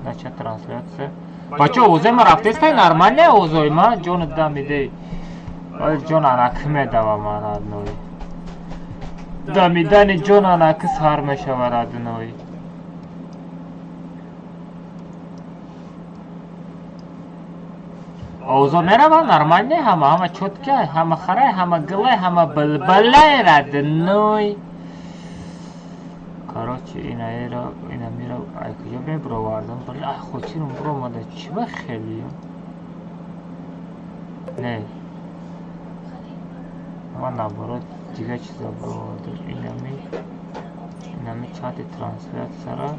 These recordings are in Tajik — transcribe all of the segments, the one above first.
Начать трансляция. Бачо, овозои ма рафтестай, нормально овозои ма? Ҷону дам идей. Ҷон анаки медава ман, родной. Дамидани ҷон анаки сар мешава, родной. Овозо мерава нормально, ҳама ҳама чётко, ҳама харай, ҳама гилай, ҳама билбилай, родной. Короче, инаеро ина мира ай куҷо мебировардам? Бля, ай хотирам биромада, чӣ ба хеле? Не. Ман наоборот дигар чиза бировардам. Инами чати трансляцияра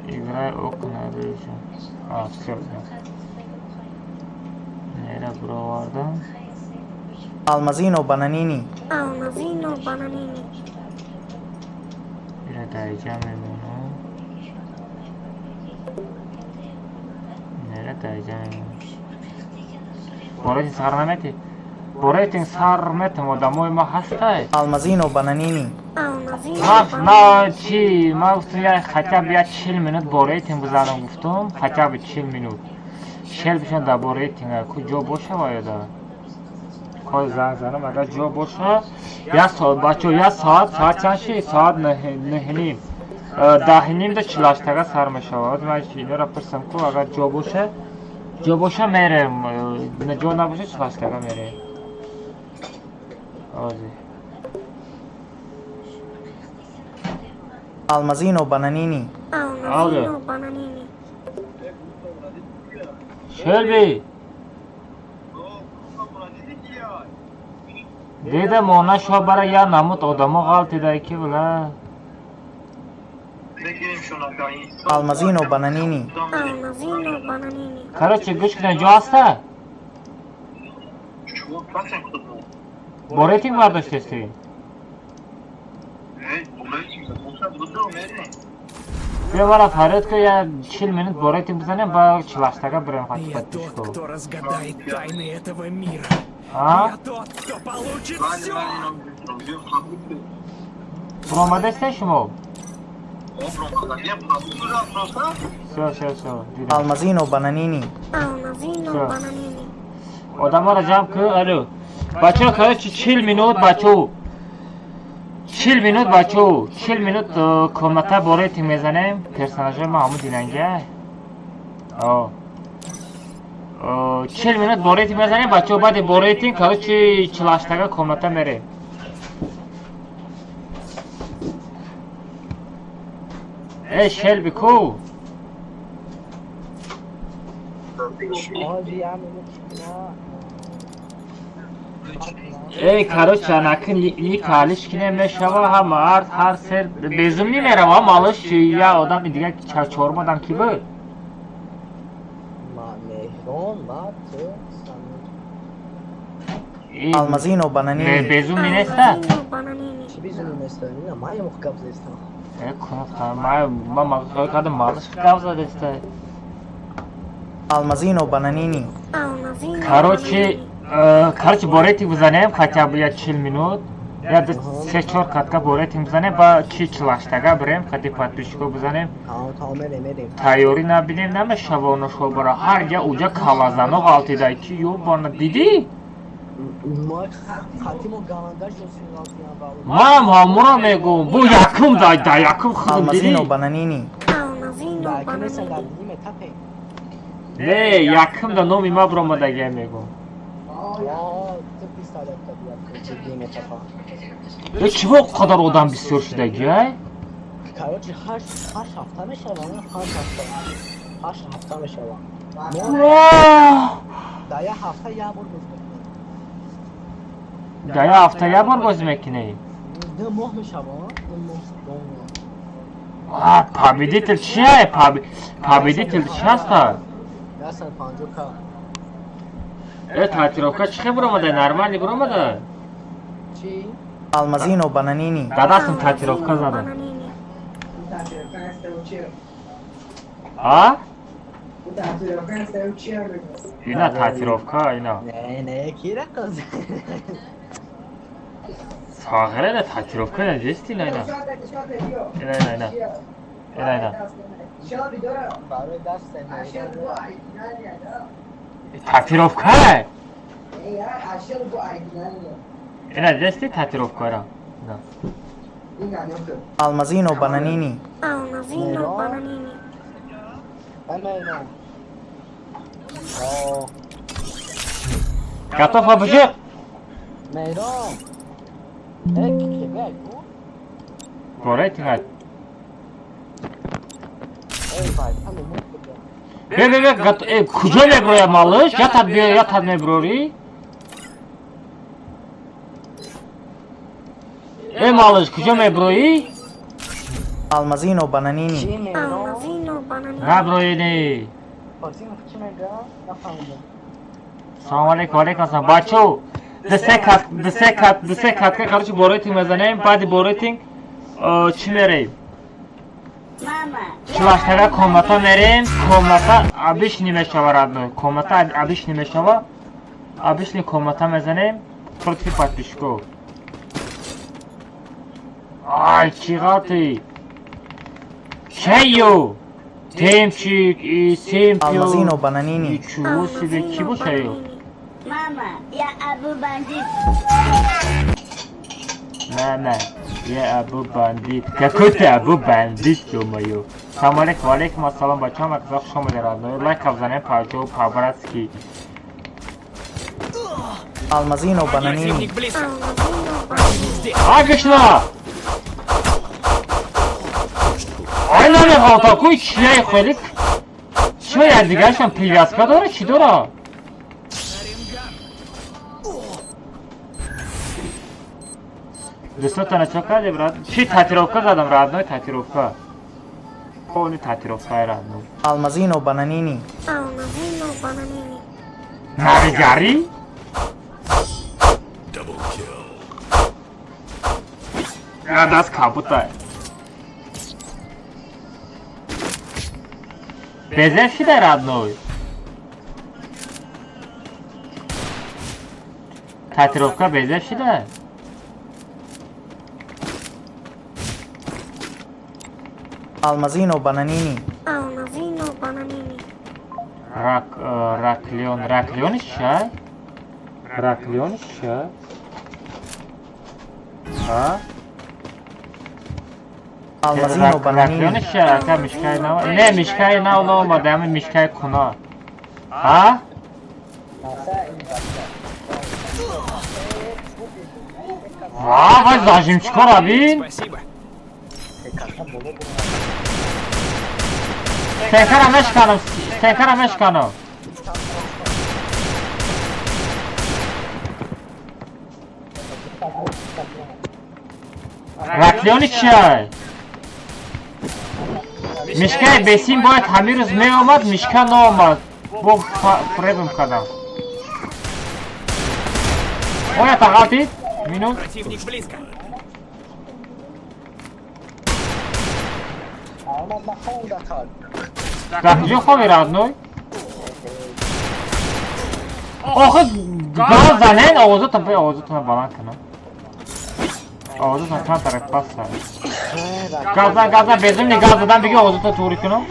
играй окна режим. А, всё, нера бировардам. Алмазино Бананини. Алмазино Бананини. Ира даиҷа мемонам. Нера даиҷа мемонам. Бо рейтинг сар наметӣ? Бо рейтинг сар метам, одамои ма ҳастай. Алмазино Бананини. На чи, ман гуфтам я хотя бы я 40 минут бо рейтинг бизанам гуфтам, хотя бы 40 минут. Шел бишон да бо рейтинг, ку ҷо боша ва ё да? Кой занг занам, агар ҷо боша, я соат, бачо, я соат, соат чанд ши? Соат нӯҳним. Даҳним да чилаштага сар мешавад. Ман инора пурсам ку, агар ҷо боша, ҷо боша мерем, ҷо набоша чилаштага мерем. Ози. Алмазино Бананини. Алмазино Бананини. Шелби. Деда мона шо бара я намуд одамо ғалтида ки била. Алмазино Бананини. Алмазино Бананини. Короче, гӯш кунед, ҷо ҳаста? Бо рейтинг бардоштести? Бия мара фарёд ку, я 40 минут бо рейтинг бизанем, ба чилаштага бирем хати Я тот, подписчиков. кто разгадает тайны этого мира. А? Я тот, кто получит все. Буромадесте шумо? Всё, всё, всё. Дидам. Алмазино Бананини. Алмазино Всё. Бананини. Одаморо ҷамъ ку, алло. Бачаҳо, короче, 40 минут, бачаҳо. 40 минут, бачаҳо. 40 минут комната бо рейтинг мезанем. Персонажҳои ма ҳамун динанга. О. 40 минут бо рейтинг мезанем, бачаҳо, баъди бо рейтинг, короче, чилаштага комната мерем. Эй, Шелби ку? Эй, короче, анаки ника алиш кине мешава, ҳама ҳар ҳар сер безум немерава, малыш я одами дига чорум одам ки буд? Алмазино Бананини. Безум неста? Алмазино Бананини. Э, кунат ма ма кадам малыш гап задеста. Алмазино Бананини. Алмазино Короче, Бананини. короче, бо рейтинг бизанем хотя бы я 40 минут. Я се чор катка бо рейтинг бизанем, ба чи чилаштага бирем, хати подписчиков бизанем. Тайёрӣ набинем, намешава оно шобара. Ҳар я уҷа калазано ғалтида ки ёбана дидӣ? Ман ҳамуро мегӯм, бу якум да да якум худам дидӣ? Алмазино Бананини. Алмазино Бананини. Не, якум да номи ма биромадагия мегӯм. Э, чӣ бо қадар одам бисёр шудагӣ, ай? Короче, ҳашт ҳафта мешава, 8 ҳафта. 8 ҳафта мешава. Ваҳ! Дар як ҳафта як бор бозӣ мекунем. Дар як ҳафта як бор бозӣ мекунем? 2 моҳ мешава, 2 моҳ, 2 моҳ. А, победитель чия? Победитель чи ҳаста? 150 к. Э, татуировка чӣ хел биромада? Нормально биромада? Чӣ? Алмазино Бананини. Дар дастам татуировка задам. Бананини. А? Ина татуировка, ина. Не, не, ки рақаз? Сағира, ина татуировка, ина жести, ина, ина. Ина, ина, ина. Ина. Барои даст Татуировка? Ина дести татуировкара. Да. Алмазино Бананини. Алмазино Бананини. Ана. Готов абыжик? Мейрон. Эй, кебек ку? Бо рейтинг. Эй, бай, ҳама мук. Бе, бе, бе, гат, э, куҷо меброя малыш? Ятад биё, ятад меброрӣ? Э, малыш, куҷо меброӣ? Алмазино Бананини. Чӣ, Мейрон? Алмазино Бананини. Наброӣ не. Фотим чӣ мега? Нафаҳмидам. Салом алейкум, алейкум ассалом. Бачо, десе кат, десе кат, десе катка, короче, бо рейтинг мезанем, баъди бо рейтинг чӣ мерем? Чилаштага комната мерем, комната обычный мешава, родной. Комната обычный мешава. Обычный комната мезанем против подписчиков. Ай, чӣ ғалти? Чайё? Темчик и семпио. Алмазино Бананини. Ничего себе, ки Алмазино боша ё? Бананини. Мама, я Абу Бандит. Мама, я Абу Бандит. Какой ты Абу Бандит, ё-моё. Салам алейкум, алейкум ассалам, бачам, акза хуш омадед, родной. Лайк обзанем, паҷо, по-братски. Алмазино Бананини. Противник близко. Алмазино Бананини. Здесь. А, гишна! Ай, намехоҳта, куй чияи хелик? Чима якдигарашон привязка дора, чӣ дора? Дӯстотона чо кардем, брат? Чӣ татуировка задам, родной, татуировка. Полный татуировка, родной. Алмазино Бананини. Алмазино Бананини. Навигарӣ? Double kill. Я даст кабута. Безер шида, родной. Татуировка безер шида. Алмазино Бананини. Алмазино Бананини. Рак, Раклеон, Раклеон чай? Раклеон чай? А? Алмазино Раклеон Бананини. чай? Ака мишкаи нав? Не, мишкаи нав наомада, ҳамин мишкаи куна. А? Ва, вай зажим чикора бин? Спасибо. Стенкара мешканам, стенкара мешканам. Раклеони чай? Мишкаи бесим бояд ҳамин рӯз меомад, мишка наомад. Бо фребм кардам. Оя тағалтид? Минус. Противник близко. Ама нахонда кард. Дар куҷо хоби, родной? Охи газ занен, овозатон бе, овозатонро баланд кунам. Овозатон камтар паст. Газан, газан, безумни газ задан биги овозатон туғри кунам.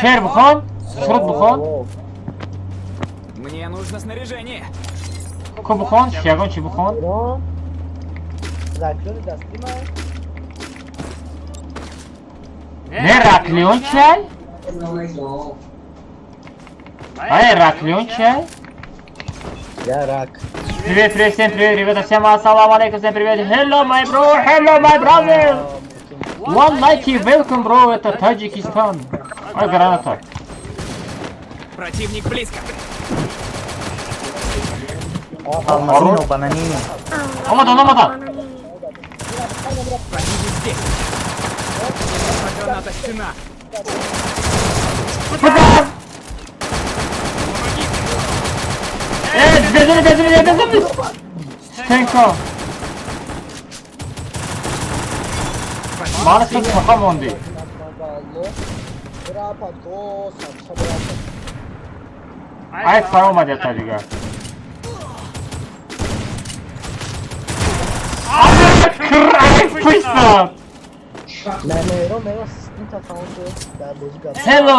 Шеър бихон, суруд бихон, Мне нужно снаряжение. ку бихон, ягон чӣ бихон. Мейрон. Раклёни дасти ман. Не, Раклеон чай? Ай, Раклеон чай? Я рак. Привет, привет, всем привет, ребята, всем ассаламу алейкум, всем привет. Hello, my bro, hello, my brother. One like you, welcome, bro, это Таджикистан. Ай, граната. Противник близко. Алмазино Бананини. Омадан, омадан. Бананини. Противник здесь. Мне нужна граната стена. Бизан! Э, безуми, безуми, безуми! Стенка. Мана чун тоқа монди. Рапад го, саб рапад. Ай, фара омад ята дигар. Ай, писат! Hello,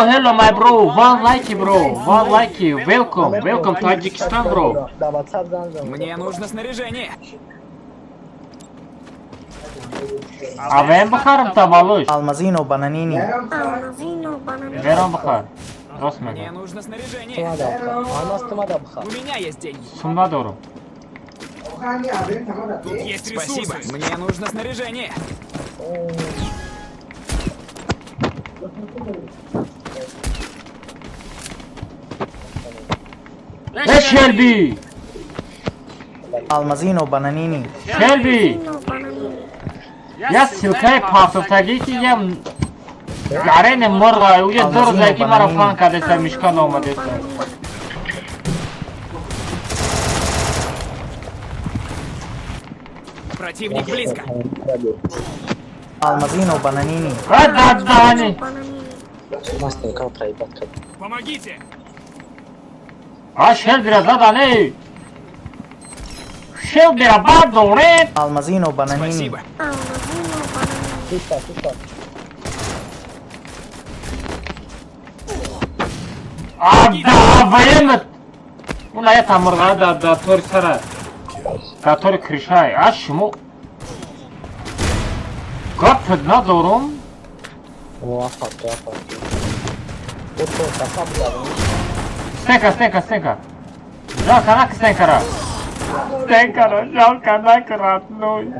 hello, my bro. One like, bro. One like. Welcome, welcome to Таджикистан, bro. Мне нужно снаряжение. АВМ бихарам та балуш. Алмазино бананини. Алмазино бананини. Верон бихар. Рост Мне мегӯ. нужно снаряжение. У меня есть деньги. Сум надорам. Тут есть ресурсы. Спасибо. Мне нужно снаряжение. Э, Шелби! Алмазино бананини. Шелби! Я ссылкаи пафтофтагӣ ки я гарени мурға уя ду рӯзаки маро фан кардеса мишка наомадеса. Противник близко. Алмазино бананини. А дадани! Помогите! А Шелбира задани! Шелбира бардоред! Алмазино бананини. Спасибо. А да, АВМ! Уна я мурға да да тори сара. Да тори кришай. А шумо гап надорум? Стенка, стенка, стенка. Жалко нак стенкара. Стенкара, жалко нак родной.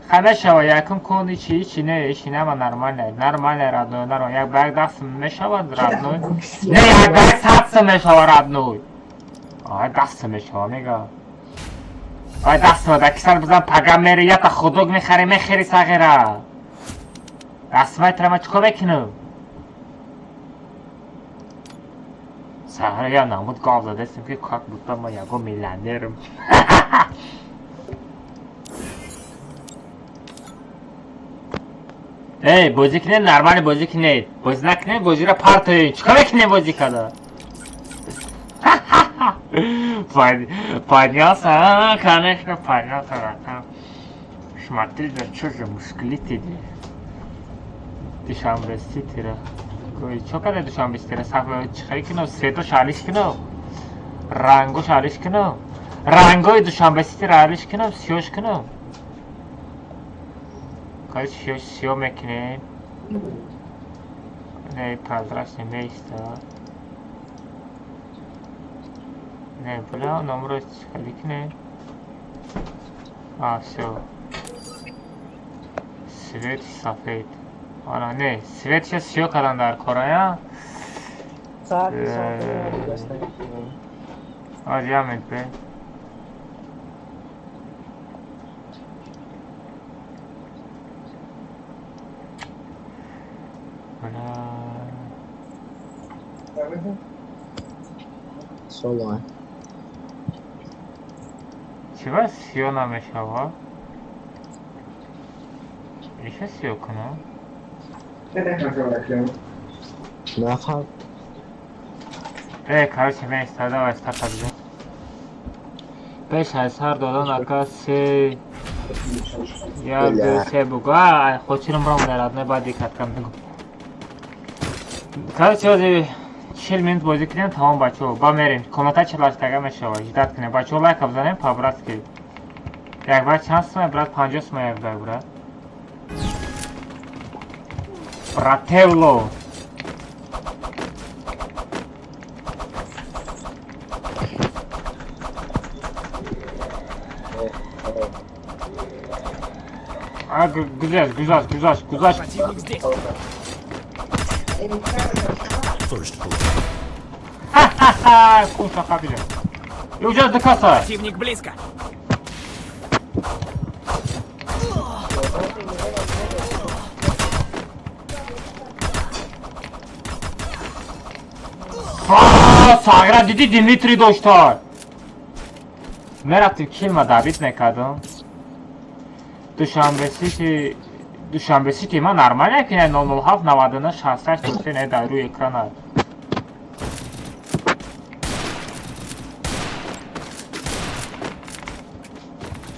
Хана якум кон ичи ичи не ичи нама нормально, нормально родной, нормально. Як ба як даст мешавад родной. Не, як ба як сад мешавад родной. Ай даст мешавад мега. Ай даст да кисар бизан пага мери ята худок мехари мехери сағира. Дастмай трама чико мекунам? Сағира я намуд гав задестем ки как будто ма яго миллионерам. Эй, бозӣ кунед, нормально бозӣ кунед. Бозӣ накунед, бозиро партоед. Чикор мекунед бозӣ када? Поднялся, а, конечно, поднялся, братан. Смотри, да чё же мушкили ты? Душанбе Ситира. Чо када Душанбе Ситира? Саф чихари кино, светош алиш кино. Рангош алиш кино. Рангои Душанбе Ситира алиш кино, сиёш кино. Короче, сиё сиё мекунем. Не, прозрачный место. Не, бля, номро чихари кинем. А, всё. Свет сафед. Ана, не, свет сейчас сиё кардан дар корая. Аз ямед бе. Бля. Чива сиё намешава? Иша сиё кунам? Э, короче, мен истода ва бизан. Беш аз ҳар додан ака се як ду се бугу. А, хотирам ром дарад, не баъди каткам бигу. Короче, ози 40 минут бозӣ кунем, тамом бачаҳо. Ба мерем. Комната 48 тага мешава. Ждать кунем. Бачаҳо лайка бизанем по-братски. Як брат чанд сумай, брат 50 сумай як брат, брат. Брателло. А, гузашт, гузашт, гузашт, гузашт. Противник здесь. First blood. Ха-ха-ха, куша хабиля. И уже до касса. Противник близко. А, Сагра диди Дмитрий дошта. Мерафтим килма добить мекардам. Душанбе Сити Душанбе Сити ма нормально ки 007 99 68 не дар рӯи экрана.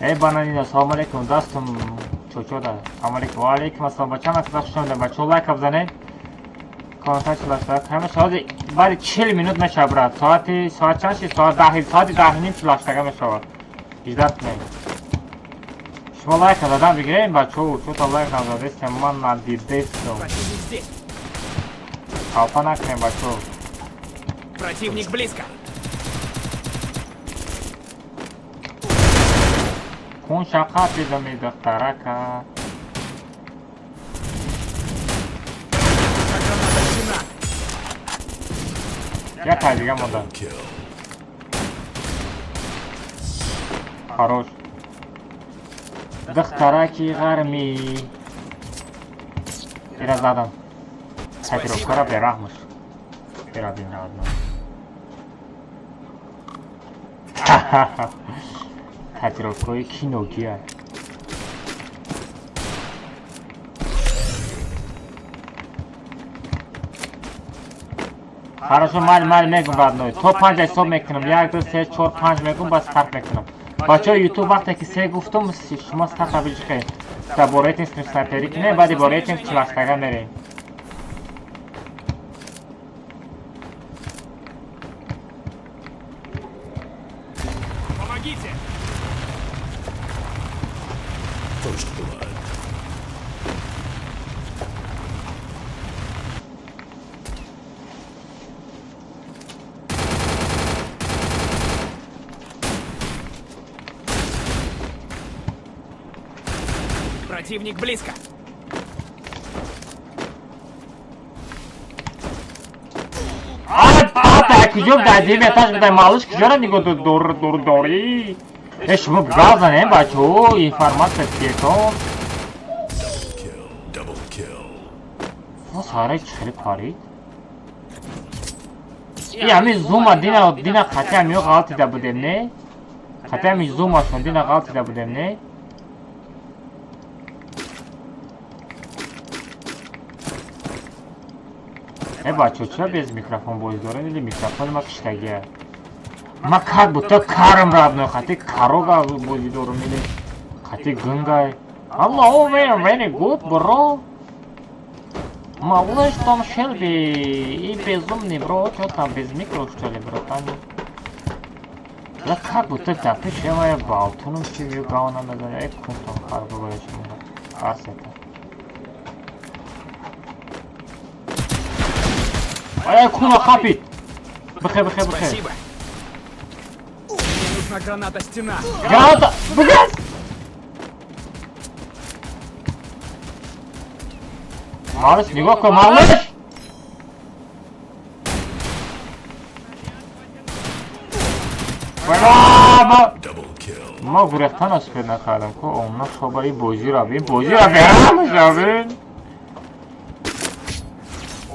Эй бананина, салом алейкум, дастум чочо да. Салом алейкум. Ва алейкум ассалом. Бача ма каса хуш омадед. Бачо лайк бизанед. Комментар чилаштага кай мешава? Ҳозир баъди 40 минут мешава, брат. Соати соат чанд шид? Соат 10, соати 10:30 чилаштага мешава. Ждать кунед. Шумо лайк задан бигирем, бачо. Чо-то лайк назадестем, ман надидестам. Противник здесь. Халфа накунем, бачо. Противник близко. Хун шақа пидами духтарака. Граната стена. Як тай дига монда. Kill. Хорош. Духтараки ғармӣ. Ира задам. Татировкара бераҳмаш. Берадим родно. Татировкаи киногия. Хорошо, мал мал мегум родной. То панҷ ҳисоб мекунам. 1 2 3 4 5 мегум, бас старт мекунам. Бачаҳо ютуб вақте ки се гуфтум, шумо старта биҷиқед. Да бо рейтинг снайперӣ кунем, баъди бо рейтинг чилаштага мерем. Помогите! First blood. Противник близко. А, куҷо дар дим этаж будай малыш куҷора нигоҳ дор дор дорӣ? Э, шумо гап занем, бачаҳо, информатсия тиетон. Double kill. Double kill. Мо сараи чӣ хеле парид? И ҳамин зума дина дина қатъи ҳамиё ғалтида будем, не? Қатъи ҳамин зумашон дина ғалтида будем, не? Э, бачаҳо, чиро без микрофон бозӣ дорем? Или микрофони ма киштагия? Ма как будто карам родной, қатъи карога бозӣ дорум или қатъи гунгай. Алло, very, very good, bro. Малыш Том Шелби и безумный, бро, чё там без микро, что ли, братан? Я как будто дафъи шевая балтунум чи гавна мезанӣ, э, кунтон хар бигӯя шумо. Арсета. Ай, куна хапит. Бихе, бихе, бихе. Спасибо. Мне нужна граната стена. Граната! Бигаз! Малыш, нигоҳ кун, малыш! Ва, ма Double kill. ма гурехтан успед накардам, ку омна хабари бозиро бин, бозиро берамашавин.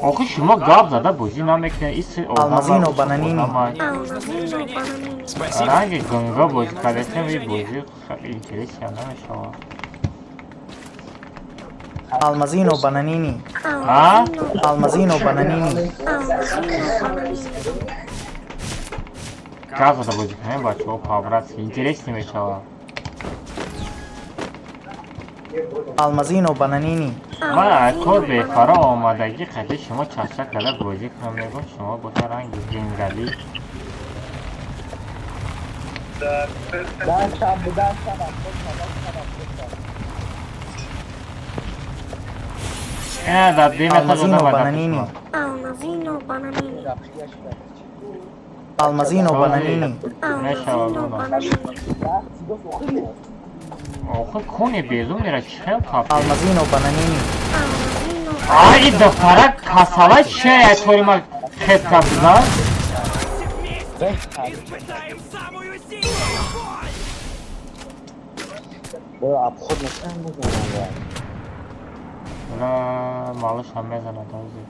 Охи шумо гап зада бозӣ намекунед, ис Алмазино Бананини. Мне нужно Алмазино снаряжение. Бананини. Спасибо. Ранги гунга бозӣ Мне нужно кардастем, и снаряжение. бозӣ хеле интересия намешавад. Алмазино Бананини. А? Алмазино Бананини. Алмазино Бананини. Гап зада бозӣ кунем, бачаҳо, по-братски интереснее мешавад. Алмазино Бананини. Ман кор бефаро омадагӣ қади шумо чашча карда бозӣ кунам мегӯм, шумо боша ранги ҷингалӣ. Даҳ шаб буд, даҳ шаб, 70, 70, 70. Ина дар дим этаж Алмазино одам дар Бананини. шумо. Алмазино Бананини. Алмазино Бананини. Мешавад Алмазино гуна. Бананини. Охи куни безумнира чӣ хел қапид? Алмазино Бананини. Алмазино Ай, и духтара касала чия тори ма хес капиза? Испытаем самую сильную боль! Бо обход мекунам, мезанам. Ла, малыш ҳам мезанад ҳозир.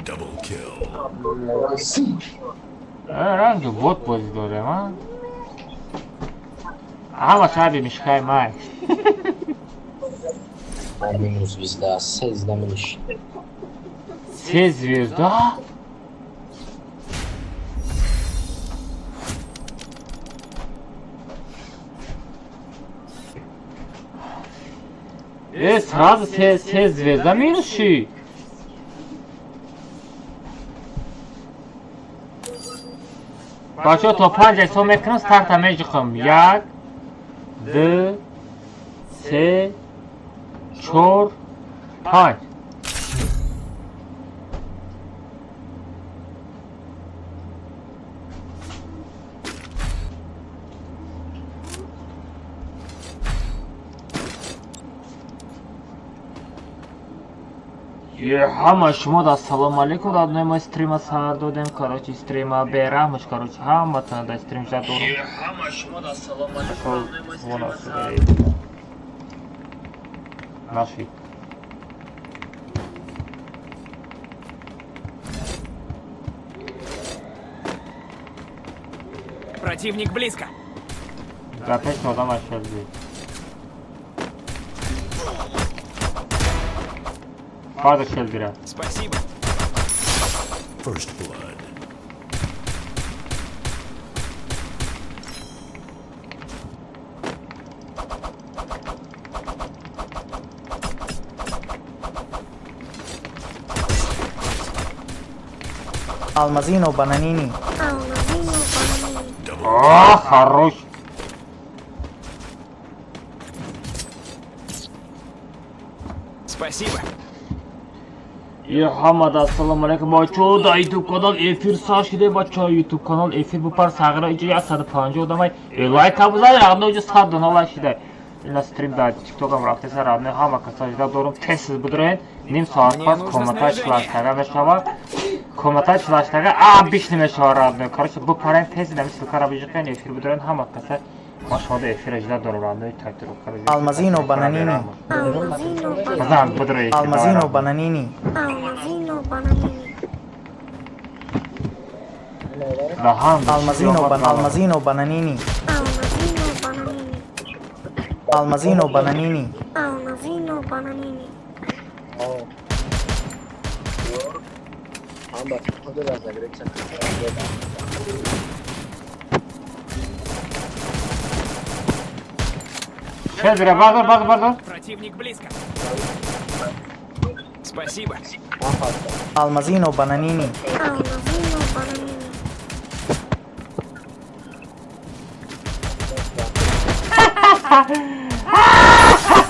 Double kill. Э, ранги бот бозӣ дорем, а? Ҳама шаби мишкаи май. Минус звезда, сезда минус. Се звезда? Сразу се звезда минус ши. Бачаҳо то 5 ҳисоб мекунам, старта меҷиқам. 1, 2, 3, 4, 5. Ҳама шумо да салом алейкум, родной мой, стрима сар додем, короче, стрима бераҳмаш, короче, ҳаматона да стрим жда дорум. Ҳама шумо да салом алейкум, родной мой, стрима сар нашид. Противник близко. Да, пеш одам ашелди. Спасибо. First blood. Алмазино бананини. Алмазино бананини. О, хорош. Спасибо. Ҳамада ассалому алайкум бачаҳо, дар ютуб канал эфир сар шиде, бачаҳо, ютуб канал эфир бупар сағира иҷо 150 одамай лайка бизанед, родной, иҷо 100 дона лайк шида. Ина стрим дар тиктокам рафтеса, родной, ҳама каса жда дорум, тез бидроен, ним соат пас комната члаштага мешавад, комната члаштага бишни мешавад, родной, короче, бупарен тез инами ссылкара биҷиқен, эфир бидроен, ҳама каса ма шумода эфира жда дорум, родной, тактирока. Алмазино бананини. Базан бидро эфир. Алмазино бананини. Алмазино бананини. Алмазино бан Алмазино бананини. Алмазино бананини. Алмазино бананини. Алмазино бананини. Шедра, бардор, бардор, бардор. Противник близко. Спасибо. Алмазино бананини. Алмазино бананини.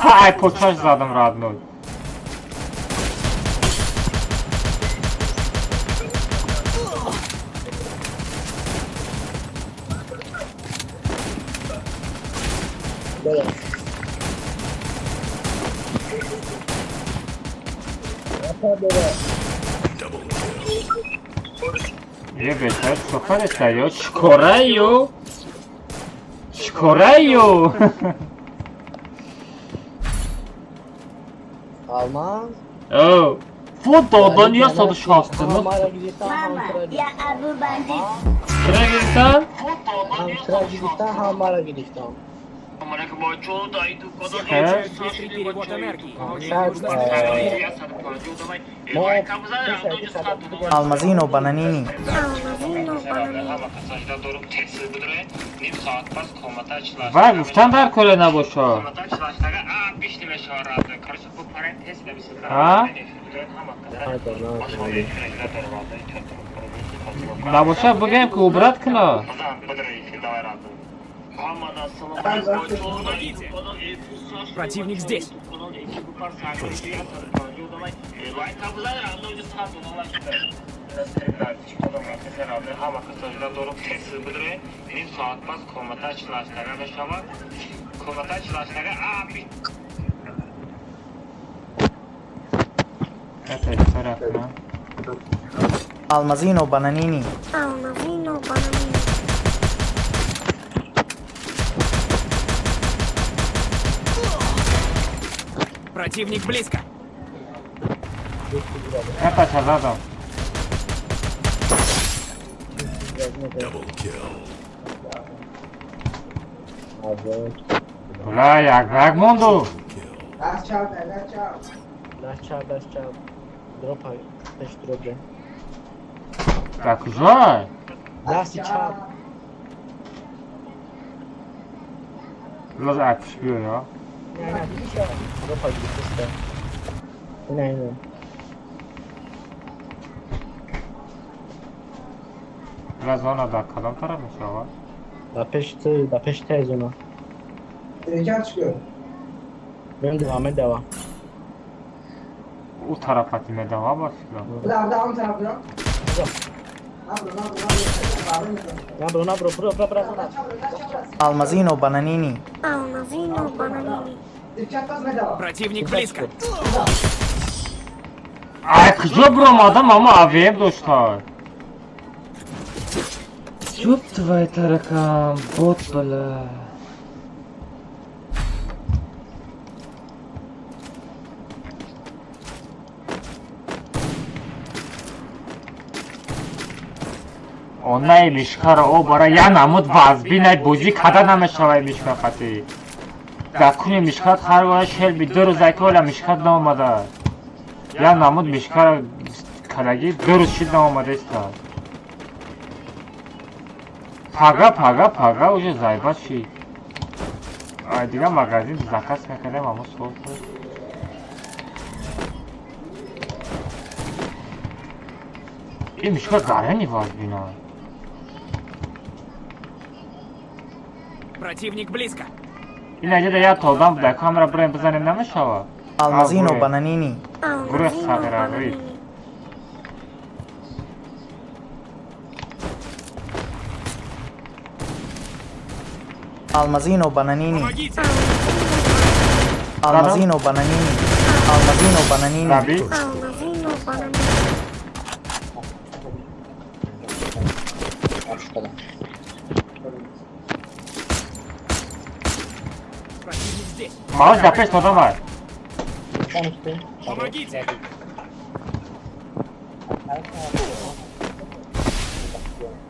Ай, почаш задам, родной. Е, беча, чӣ ё? Чикораю? Чикораю? Алмаз? О, фу, додан 169. Мама, я Абу бандит. Кира гирифтан? Ҳамтира гирифтан, ҳамаро гирифтан. Перевод энергии. Алмазино бананини. Алмазино бананини. Вай, гуфтан дар коре набошад. Набошад, бигӯем ки убрат куна. Помогите! Противник здесь! Алмазино бананини. Алмазино бананини. Противник близко. Это задал. Бля, як як монду. Дастчап. Дропай. Пеш дропай. Так куҷо? Дасти чап. Лоз акш биё. Не, видишь, не, не. Зона дар кадом тараф мешавад? Да пешти зона. Медава. У тарафати медава ба фикрам. Набро, бро. Алмазино Бананини. Алмазино Бананини. Противник близко. Ай, куҷо биромадам, ама АВМ дошта. Ёб твои таракан, бот, бля. Онаи мишкаро о бара я намуд вазбинай бозӣ када намешавай мишка хати. Дар куни мишкат ҳар бора шелби ду рӯзай ки ола мишкат наомада. Я намуд мишкаро кадаги ду рӯз шид наомадаиста. Пага уже зайба шид. Ай дига магазин заказ мекардем амо сол. Ин мишка гарани вазбина. Противник близко. Инаҷа я толдам дар камера бираем бизанем намешава. Алмазино Бананини. Гурӯҳ сағирави. Алмазино Бананини. Помогите! Алмазино Бананини. Алмазино Бананини. Алмазино Бананини. Противник здесь. Малыш, да пеш давай. Помогите!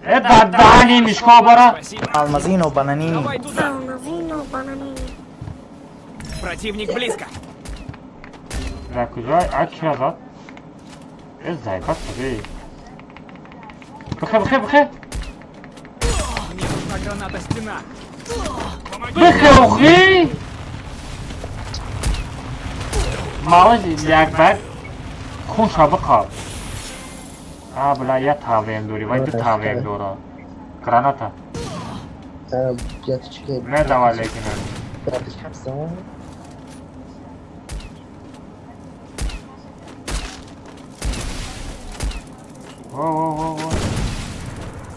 Это дани мишко бара. Алмазино Бананини. Давай туда. Алмазино Бананини. Противник близко. Да куда? А кира зайка саби. Бхе. Мне нужна граната стена. Бхе, охи. Малыш як бак хун шабы қаб. А, бля, я тавем дори, вай ду тавем дора. Граната. Не давай лекин. Во.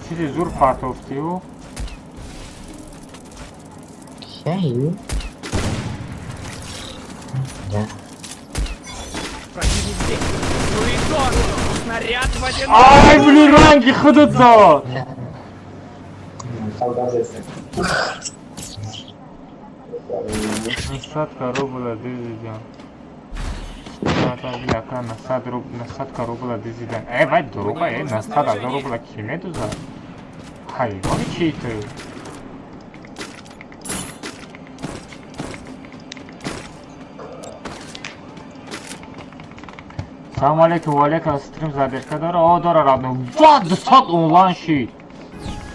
Чизи зур партофтиу. Противник здесь. Ну и снаряд водяной. Ай, блин, ранги худат зад. Насадка рубла дизидан. Насадка рубла дизидан. Эй, вай, дорога, эй, насадка рубла киме дуза. Хайвони читу. Салам алейкум, валейкум, стрим задержка дора, о, дора, родной. Ва, 200 онлайн шид.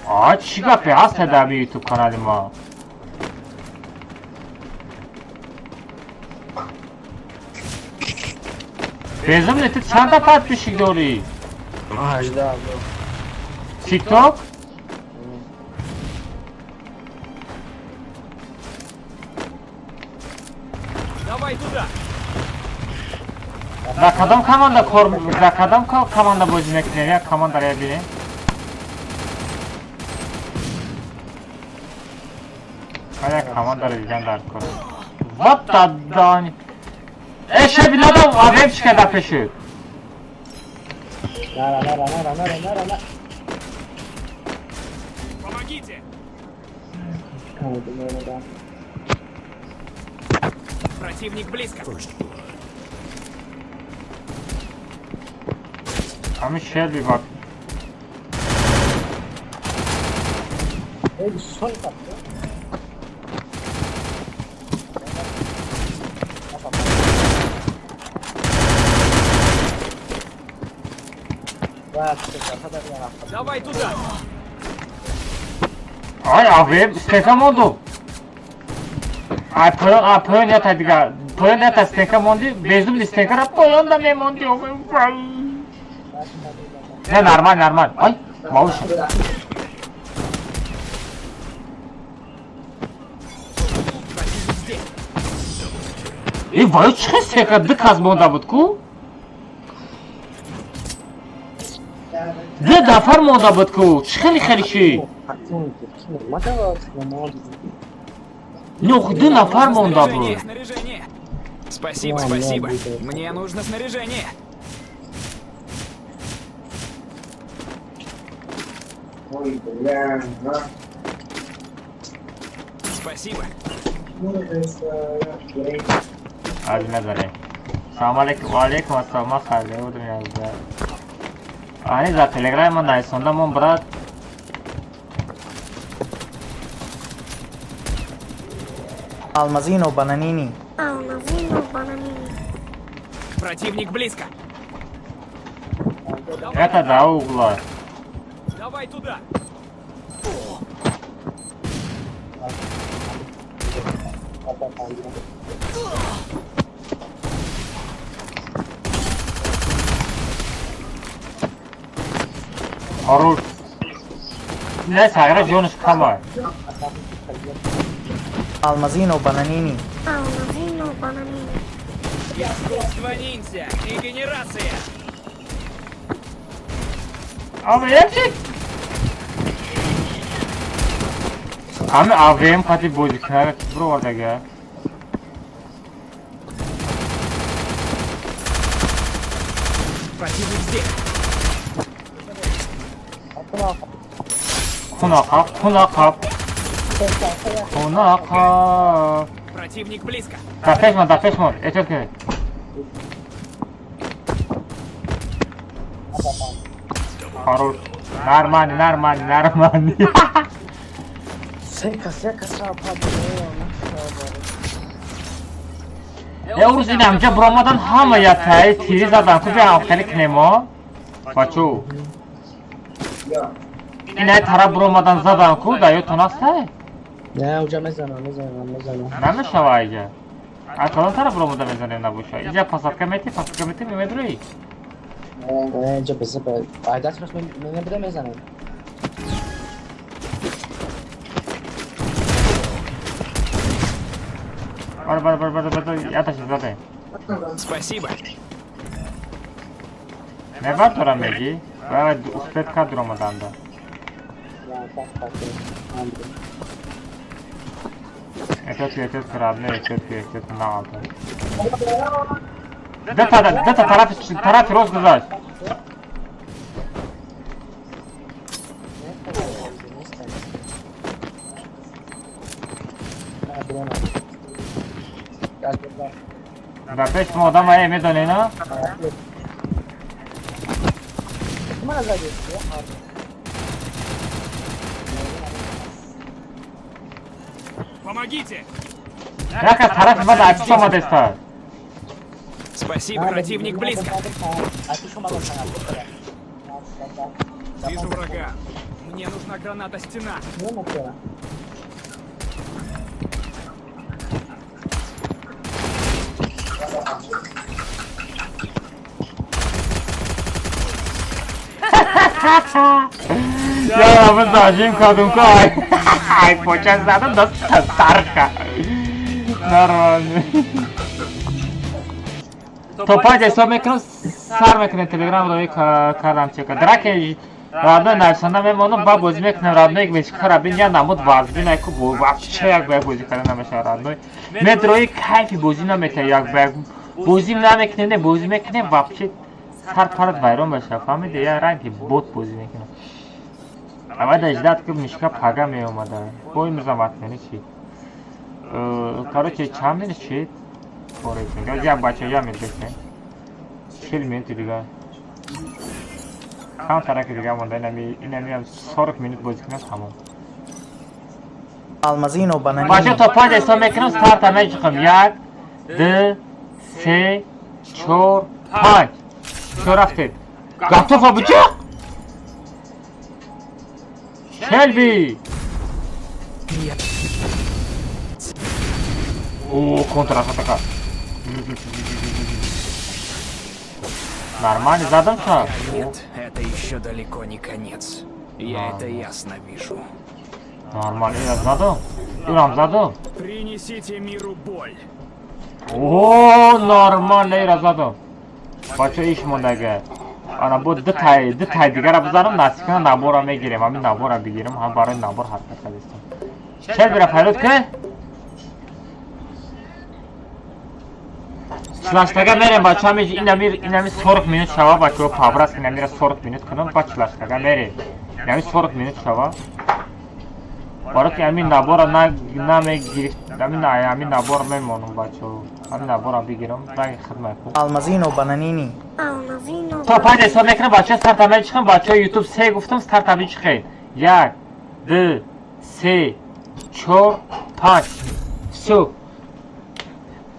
А, чӣ гапе ҳаст дар ютуб канали ма? Безумный, ты чанда подписчик дорӣ? 18. Тикток? Давай туда. Дар кадом команда кор, дар кадом команда бозӣ мекунем? Як командаро бибинем. Як командаро дидан дар кор. Вот дан. Э, шеби надам, авем чӣ када пешид. Нара. Помогите! Противник близко. Ами шеби бак. Эй, соль кап. Давай туда. Ай, авем, стека монду. Ай поён, а поён ята дига. Поён ята стенка монди, безум стенкара поёнда мемонди. Не, нормально, нормально. Ай, малыш. И вай чӣ стенка ду кас монда буд ку? Ду нафар монда буд ку? Чӣ хели хели ши? Не, ду нафар монда буд. Спасибо, спасибо. Мне нужно снаряжение. Спасибо. Аз назарем. Салом алейкум, ва алейкум ассалом, ман хайр будам язда. Ани за телеграм ман найсонда мон брат. Алмазино бананини. Алмазино бананини. Противник близко. Это до угла. Давай туда. Хорош. Не, сагра ҷонаш кама. Алмазино бананини. Алмазино бананини. Искусство ниндзя. Регенерация. АВМ ҳами АВМ қати бозӣ кунара бировардага. Противник здесь. Хуна қап, хуна қап. Хуна қап. Противник близко. Да пеш мон, да пеш мон. Эҳтиёт кунед. Хорош. Нормально, нормально, нормально. Э, урӯз ин ҳамҷа биромадан ҳама ятаи тири задан. Ку биям хеле кунемо? Бачо. Ин ай тараф биромадан задан ку, да ёдтон ҳастай? Не, уҷа мезанам, мезанам, мезанам. Намешава иҷа. Аз кадом тараф биромада мезанем набоша? Иҷа посадка мети, посадка мети, мемедрои. Не, иҷа беза ай даст рост мебида мезанам. Бар, бар, бар, бар, бар, яташи заде. Спасибо. Мебар тора меги? Вай успет кард ромаданда. Эҳтиёт ки, эҳтиёт ки, родной, эҳтиёт ки, эҳтиёт ки, наалта. Дета тарафи, тарафи рост гузашт. Дар пеш мо одам ае медонӣ на? Помогите! Як аз тарафи ман дар пеш омадеста. Спасибо, противник близко. Вижу врага. Мне нужна граната стена. Я ман зажим кардум ку ай. Ай поча задам даст тарка. Нормально. То панҷ ҳисоб мекунам, сар мекунем телеграм рои кардам чека. Драке родной нависонда мемонам, ба бозӣ мекунем родной мешкара бин я намуд вазбин ай ку вообще як ба як бозӣ карда намешава родной. Медрои кайфи бозӣ намета як ба як бозӣ намекунем, не бозӣ мекунем вообще сар парат вайрон мешава, фаҳмиди? Я ранги бот бозӣ мекунам. Аввал ждать ки мишка пага меомада. Бо имрӯзам отмени шид. Короче, чанд минут шид? Поречен. Як бача я медбесем. 40 минути дига. Кам тараки дига монда, инами инами 40 минут бозӣ кунам тамом. Алмазино бананини. Бача то панҷ ҳисоб мекунам, старта мечиқам. Як, ду, се, чор, панҷ. Чо рафтед? Готов абуҷоқ? Шелби! О, контратака. Нормально задам шаг? Нет, это еще далеко не конец. Я это ясно вижу. Нормально, я задам. Ирам задам. Принесите миру боль. О, нормально, я задам. Бача иш мондага. Ана бо ду тай дигара бизанам, насиб кунам набора мегирем. Ҳамин набора бигирем, ҳам барои набор ҳаракат кардистам. Шелбира фарёд ки? Чилаштага мерем бача, ҳамин инами 40 минут шава бачаҳо, пабрас инамира 40 минут кунам, ба чилаштага мерем. Инами 40 минут шава. Барои ки ҳамин набора намегирифт, ҳамин набор мемонам бачаҳо. Ҳамин набора бигирам, ранги хидмат кун. Алмазино бананини. Алмазино. То панҷ ҳисоб мекунам бачаҳо, старта мечихам, бачаҳо YouTube 3 гуфтам, старта мечихед. 1 2 3 4 5. Всё.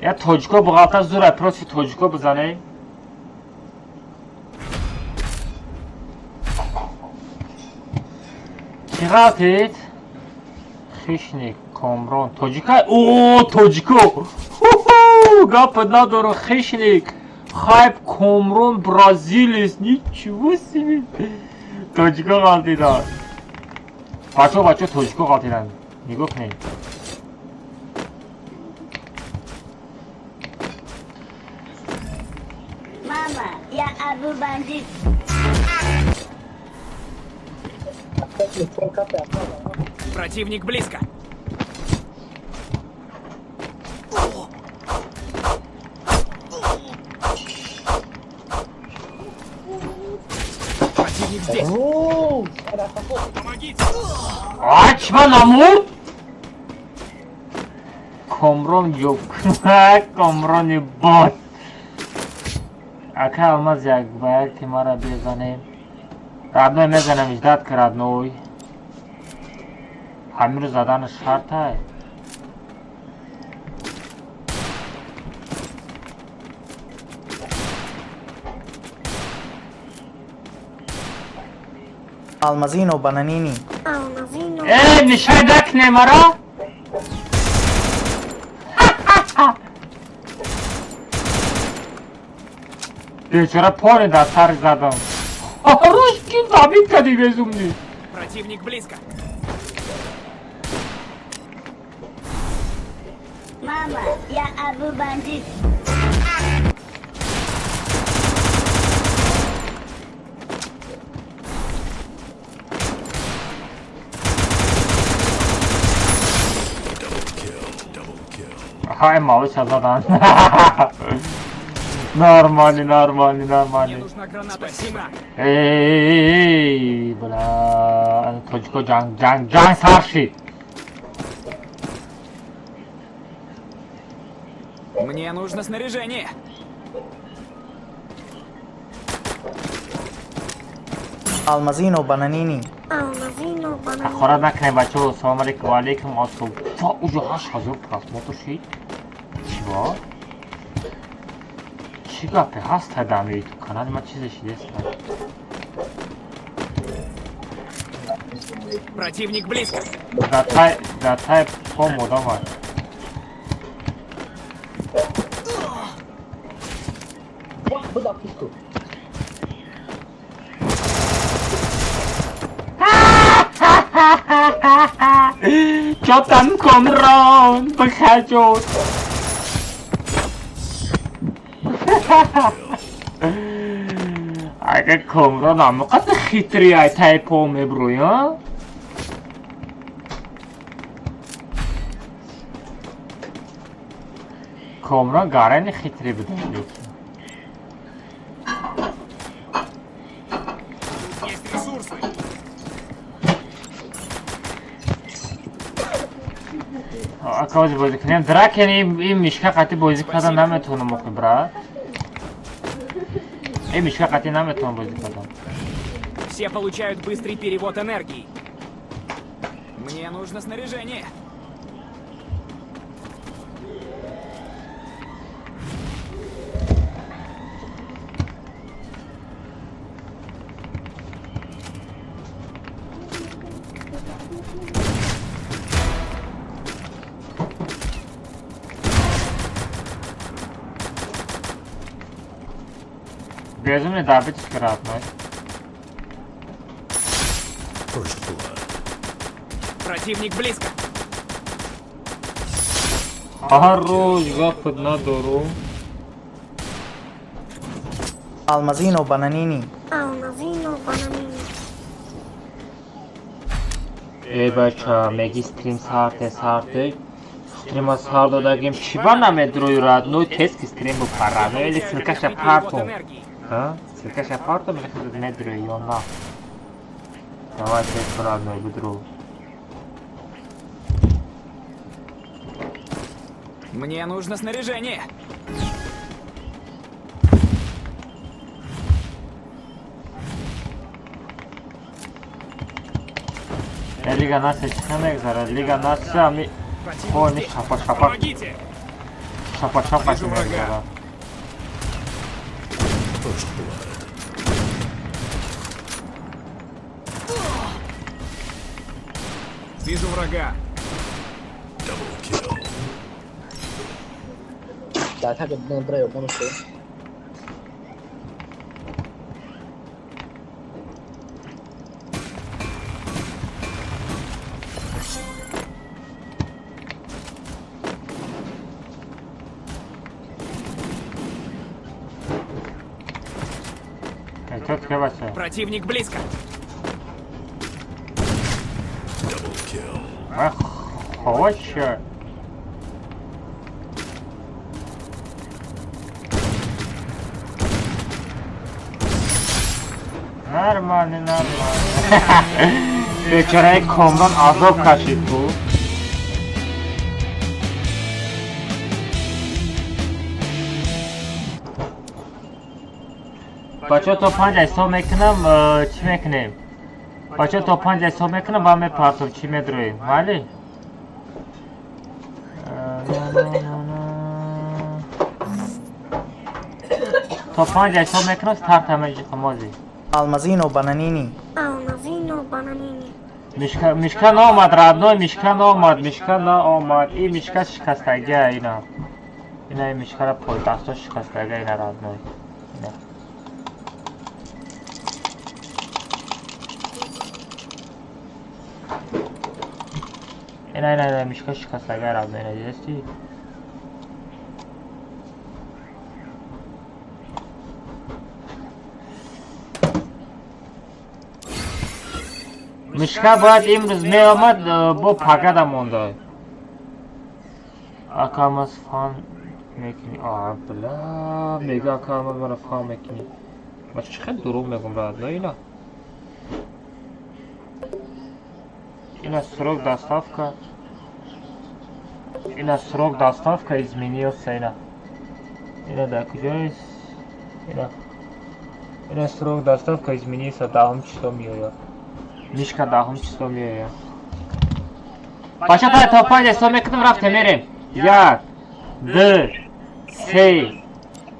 Я тоҷико буғалта зура, просто тоҷико бизанем. Чӣ ғалтид? Хищник, Комрон, тоҷика? О, тоҷико! Ху-ху! Гап надорам, хищник. Хайп, Комрон, бразилец, ничего себе. Тоҷико ғалтидан. Бачо, бачо, тоҷико ғалтидан. Нигоҳ кунед. Мама, я Абу бандит. Противник близко. Противник здесь. Помогите. Ачма намур. Комрон ёб. Комрони бот. Ака алмаз як ба як ки мара безанем. Родной мезанам, ждат ки родной. Ҳаминро задани шартай. Алмазино бананини. Алмазино. Э, мешай дакне мара? Бечора пони дар сар задам. Хорош ки забит кади безумный. Противник близко. Мама, я Абу бандит. Ҳай малыша задан. Нормально, нормально, Мне нормально. нужна граната. Спасибо. Эй, бля, тоҷико ҷанг, ҷанг, ҷанг сар шид. Мне нужно снаряжение. Алмазино бананини. Алмазино бананини. Ҳақорат накунед бачаҳо. Салом алейкум, ва алейкум ассалом. Та уже 8000 просмотр шид. Чиво? Чӣ гапе ҳаст дар ютуб канали ман чизе шидест? Противник близко. Дар тай пом одамай. Буда пушку. Чотан Комрон бихаҷод. Агар Комрон ҳамоқадр хитрӣ ай тай по мебрӯй, а? Комрон гарани хитрӣ буда лекин. Есть ресурсы. Ака ози бозӣ кунем. Дракен ин мишка қатӣ бозӣ кардан наметавонам охи брат. Ин мишка қатӣ наметавонам бозӣ кардан. Все получают быстрый перевод энергии. Мне нужно снаряжение. Безумный добить родной. First blood. Противник близко. Хорош, гапад надору. Алмазино бананини. Алмазино бананини. Эй, бача, меги стрим сарте, сарте. Стрима сар додагим. Чиба намедрои родной, тез ки стрим бупара. Ну или ссылкаша парту. А? Ссылкаша парту, или худо медрои, ё на. Давай тез родной, будру. Мне нужно снаряжение. Лига нация чӣ мегзарад? Лига нация ми хони шапа шапа. Помогите! Шапа шапа Вижу врага. мегзарад. First blood. Вижу врага. Double kill. Да, так это бонусы. Противник близко. Double kill. Ах, хочешь? Нормально, нормально. Бечораи Комрон азоб кашид бу. Бача то 5 ҳисоб мекунам, чӣ мекунем? Бача то 5 ҳисоб мекунам, ба мепартом, чӣ медроем? Майли? То 5 ҳисоб мекунам, старта меҷиқам ози. Алмазино бананини. Алмазино бананини. Мишка, мишка наомад, родной, мишка наомад, мишка наомад. И мишка шикастагия ина. Ина мишкара пойдасто шикастагия ина, родной. Ина. Ина, ина, ина, мишка шикастагия, родной, ина, дидасти? Мишка бояд имрӯз меомад, бо пагада монда. Акамаз фан мекунӣ. А, бля, мега акамаз мара фан мекунӣ. Ма чӣ хел дурӯғ мегум, родной, ина. Ина срок доставка. Ина срок доставка изменился, ина. Ина да куҷоест? Ина. Ина срок доставка изменился, даҳум число меояд. Мишка даҳум число меояд. Бача та то 5 ҳисоб мекунам, рафте мерем. 1, 2, 3,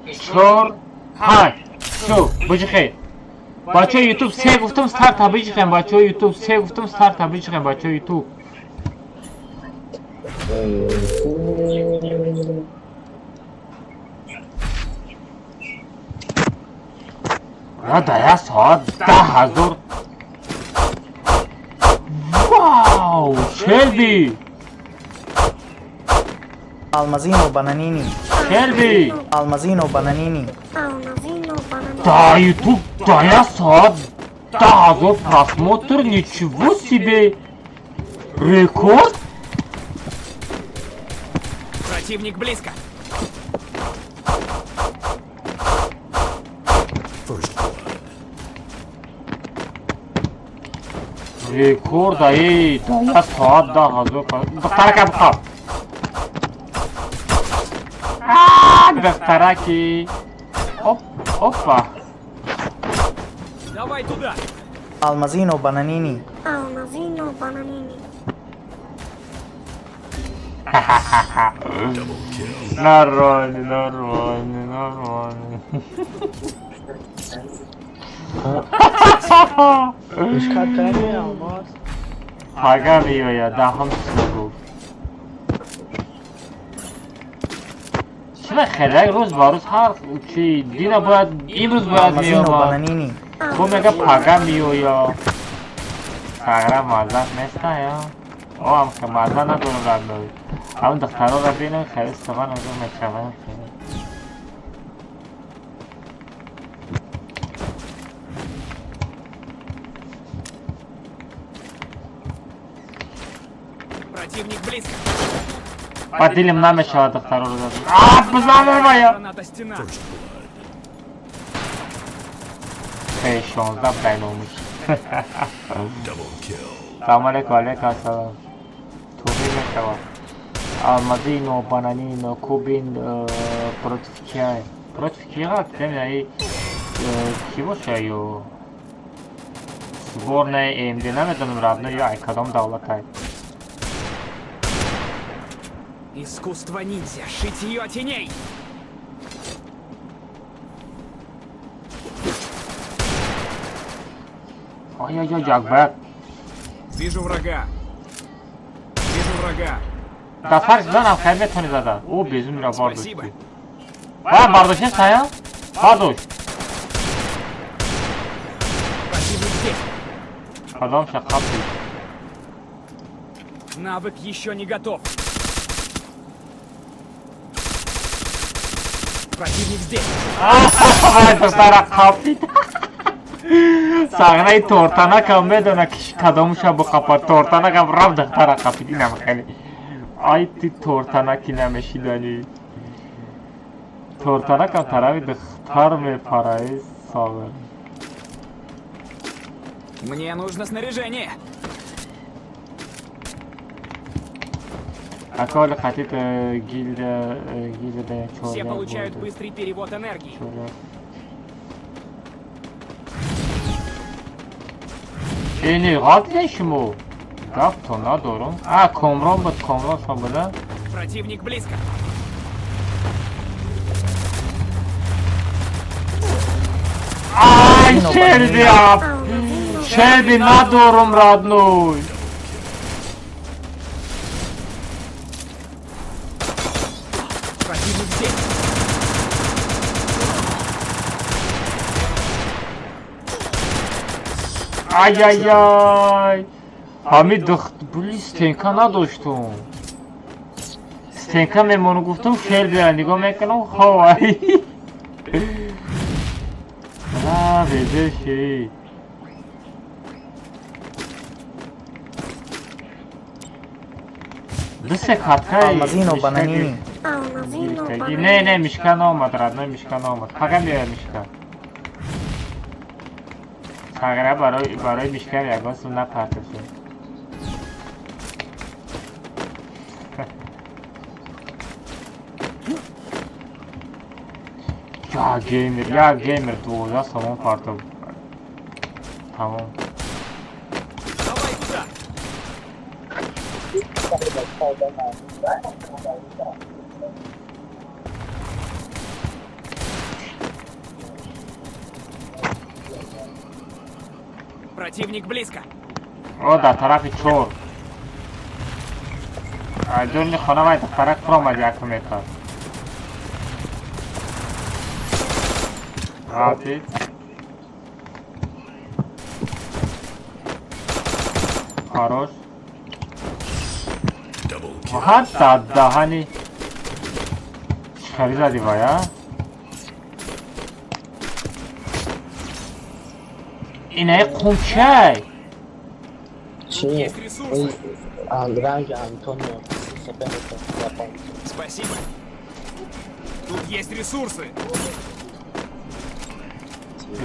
4, 5. Всё, биҷихед. Бачаи YouTube се гуфтам, старта биҷихем, бачаи YouTube се гуфтам, старта биҷихем, бачаи YouTube. Я да я соат 10 000. Вау, Шелби! Алмазино бананини. Шелби! Алмазино бананини. Алмазино бананини. Да, YouTube, да я соат 10 000 просмотр, ничего себе! Рекорд? Противник близко. First blood. Рекорд, эй, да я соат 10 000. Духтарака бихоб. А, духтараки. Оп, опа. Давай туда. Алмазино бананини. Алмазино бананини. Double kill. Нормально, нормально, нормально. Мишка ками алмаз. Пага меояд, даҳум число гуфт. Чима хеле рӯз ба рӯз ҳар чи дина бояд имрӯз бояд Алмазино меомад. Бананини. Бо мега пага меоя. Сагра маззат неста я. О ам ки мазза надорам радной. Ам духтароро бинам хеле сухан озо мешавам. Противник близко. Ба дилим намешавад духтароро дадам. А бизанам я. Граната стена. First blood. Хей 16 байномуш. Double kill. Салом алейкум, алейкум ассалом. Туҳӣ мешавад. Алмазино, Бананино, Кубин против кия? Против кия? Темна и ки боша ё? Сборная МД намедонам родной ё ай кадом давлатай. Искусство ниндзя. Шитье теней. Ой ой ой, як бояд. Вижу врага. Вижу врага. Да фарз занам хайр метони зада. О безумира бардошт. Спасибо. Ба бардошт сая? Бардошт. Противник здесь. Кадом шақапи. Навык еще не готов. Противник здесь. Ай духтара қапид. Сағраи тортанакам медона ки кадомуша буқапа тортанакам рафт духтара қапид инам хеле. Ай ти тортанаки намешиданӣ. Тортанакам тарафи духтар мепара эй сағр. Мне нужно снаряжение. Аколи қатит гилда гилда Все чоря получают буд. быстрый перевод энергии. Чоря. Ини ғалтида шумо. Гафто надорум. А Комрон буд, Комрон шо буда? Противник близко. Ай, Шелби, ап! Алмазино Шелби надорум, родной. Противник здесь. Ай-яй-яй. Ҳами духт були стенка надоштум. Стенка мемону гуфтум Шелбира нигоҳ мекунам, ховай. А, безеши. Ду се каткаи Алмазино Бананини. Алмазино гирифтагӣ. Не, не, мишка наомад, родной мишка наомад. Пага меояд мишка. Сағира барои мишка ягон сум напартофтем. Я геймер 12 сомон партофт. Тамом. Давай туда. Противник близко. О, дар тарафи чор. Айдурни хона вай духтарак фуромад як метр. Ғалтид. Хорош. Double kill. Ҳатта даҳани чӣ зади вай, а? Инаи қумчай. Чи? Есть ресурсы. Ранг Антонио соперника японца. Спасибо. Тут есть ресурсы.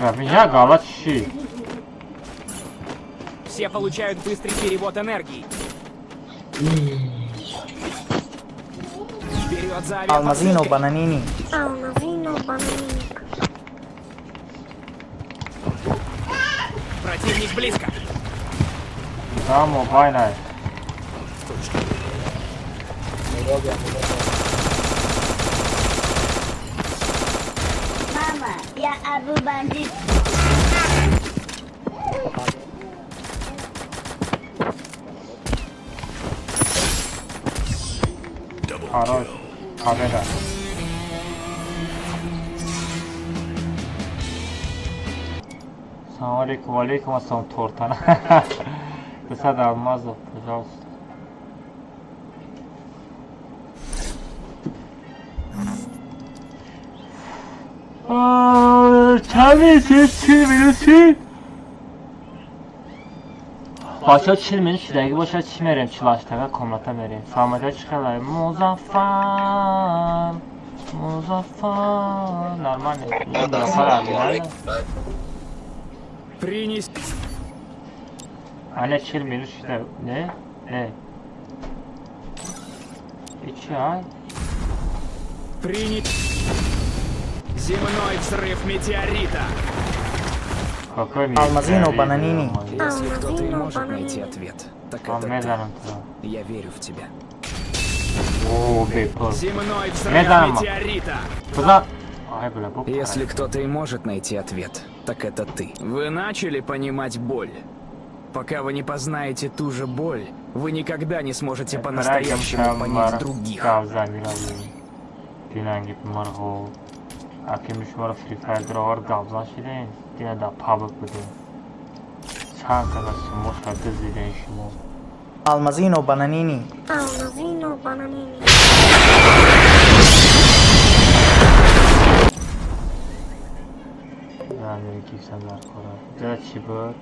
Равия галат ши. Все получают быстрый перевод энергии. Вперед за Алмазино авиапосылкой. Бананини. Алмазино Бананини. Противник близко. Да, мобайнай. Мама, я Абу Бандит. Double Хорош. kill. Победа. Салом алейкум, валейкум ассалом, тортана. 200 алмазов, пожалуйста. Чанд мешид? 40 минут шид? Бачаҳо 40 минут шидагӣ бошад, чӣ мерем? 48 комната мерем. Саломатиҳо чӣ хеле? Музаффар, Музаффар, нормально. Принес. Аля 40 минут шида. Не? Не. И чӣ, ай? Принес. Земной взрыв метеорита. Какой Алмазино Бананини. Если кто-то и может найти ответ, так это ты. Я верю в тебя. Земной взрыв метеорита. Если кто-то и может найти ответ, так это ты. Вы начали понимать боль. Пока вы не познаете ту же боль, вы никогда не сможете по-настоящему понять других. Акими шуморо Free Fire дровар гавзан шидем, дина да пабг будем. Чанд каса шумо дуздидем шумо. Алмазино Бананини. Алмазино Бананини. Гифтам дар кора. Ҷа чӣ буд?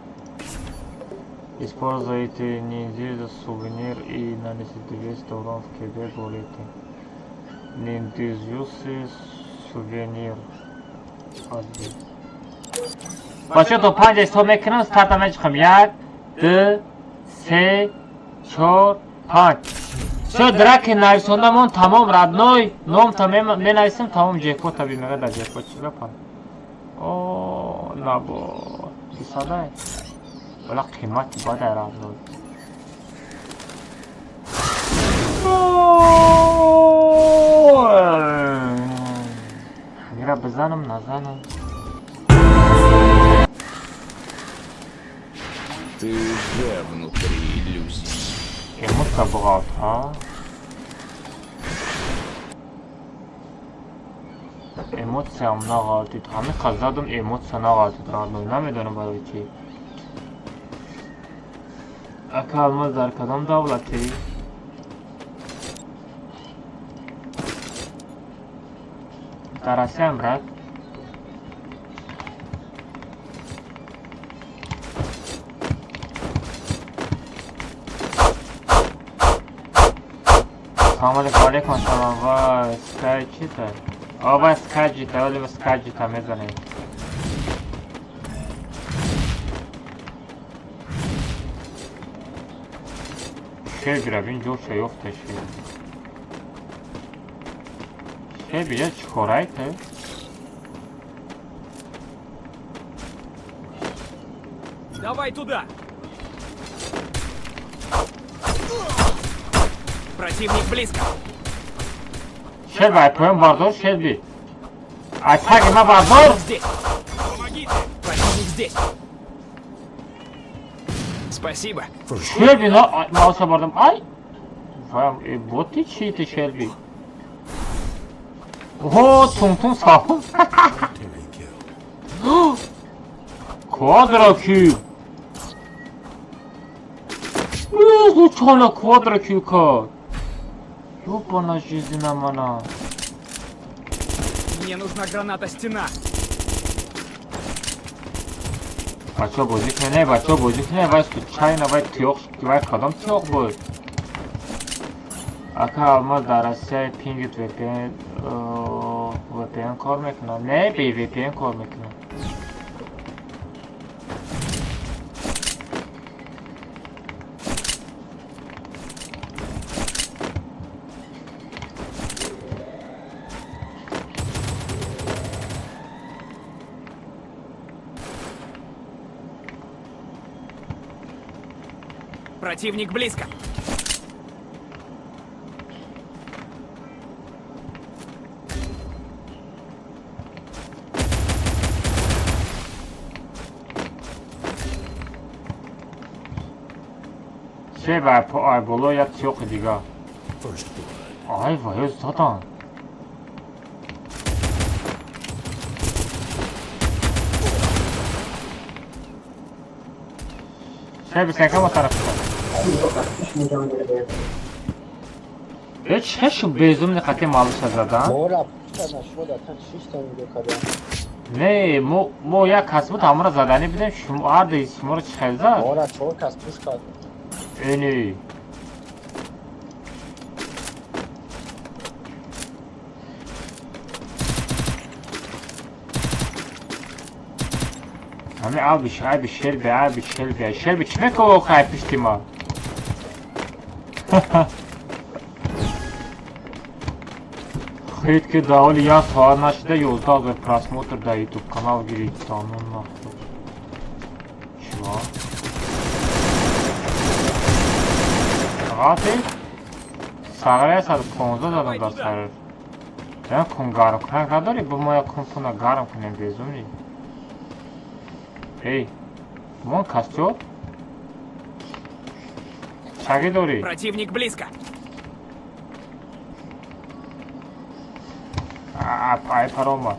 Используйте ниндзю за сувенир и нанесите 200 урон в КБ голете. Ниндзюсы сувенир. Бачаҳо то 5 ҳисоб мекунам, старта мечиқам. 1, 2, 3, 4, 5. Всё, драки нависондамон тамом, родной. Номта менависам, тамом ҷекота бимега дар ҷекот чӣ гапа? О, набо. Бисадай. Вала қимати бадай родной. Ира бизанам, назанам. Ты уже внутри иллюзии. Эмоция брат, а? Эмоциям нағалтид. Ҳамин қаз задам эмоция нағалтид. Родной, намедонам барои чӣ. Ака алмаз дар кадом давлатӣ? Дар Россиям, брат. Салом алейкум, алейкум ассалом. Ва скай чита? О, ва скай ҷита, вале ва скай ҷита мезанем. Шер гирабин ҷоша ёфта шер. Шер бия чӣ корай ту? Давай туда! Противник близко. Шер бай поён бардор, шер би. Ай таги ма бардор. Здесь. Помогите! Противник здесь. Спасибо. Шер би на мауса бардам. Ай. Вай, боти чӣ ты шер би? Ого, тун-тун сахм. Квадро кил. Ого, чана квадро кил кард. Ёбана жизнь мана. Мне нужна граната стена. Бачо бозӣ кунед, бачо бозӣ кунед, вай случайно вай тиёқ, вай кадом тиёқ буд? Ака алмаз дар Россия пингит VPN, VPN кор мекунад? Не, бе VPN кор мекунад. Противник близко. Се ба ай боло як тиёқи дига. Ай вай задан. Шелби sen кама тарафта. Чӣ шу безумни қати малуша задан? Не, мо як кас буд, ҳамонро заданӣ будем, шумо ҳарду шуморо чӣ хел зад? Мора чор кас пуш кард. Эни. Ҳами аби аби шелби аби шелби шелби чӣ мекунӣ охай пишти ма? Хейт ки дар ҳоли як соат нашуда 11 000 просмотр дар YouTube канал гирифт. Ну нахуй. Чего? Ғати? Сағра 115 задам дар сар. Я кун гарм кунак надорӣ? Бо мо як кун пуна гарм кунем безумни. Эй, вон костёр. Шаги дорӣ? Противник близко. Ай парома.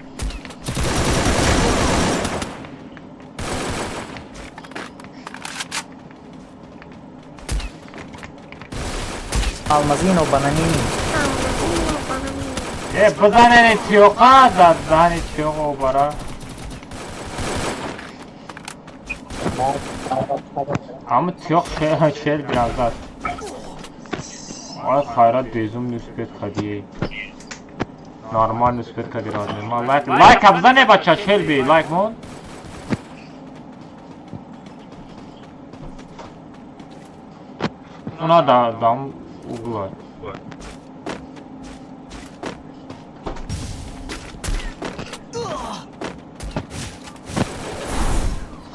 Алмазино бананини. Алмазино бананини. Э, бизанени тиёқа, зани тиёқа бара. Ҳама тиёқ шел биразад. Ай хайрат безум нисбат кадие. Нормал нисбат кади родне. Ма лайк лайк бизане бача шелби лайк мон. Уна да дам угла.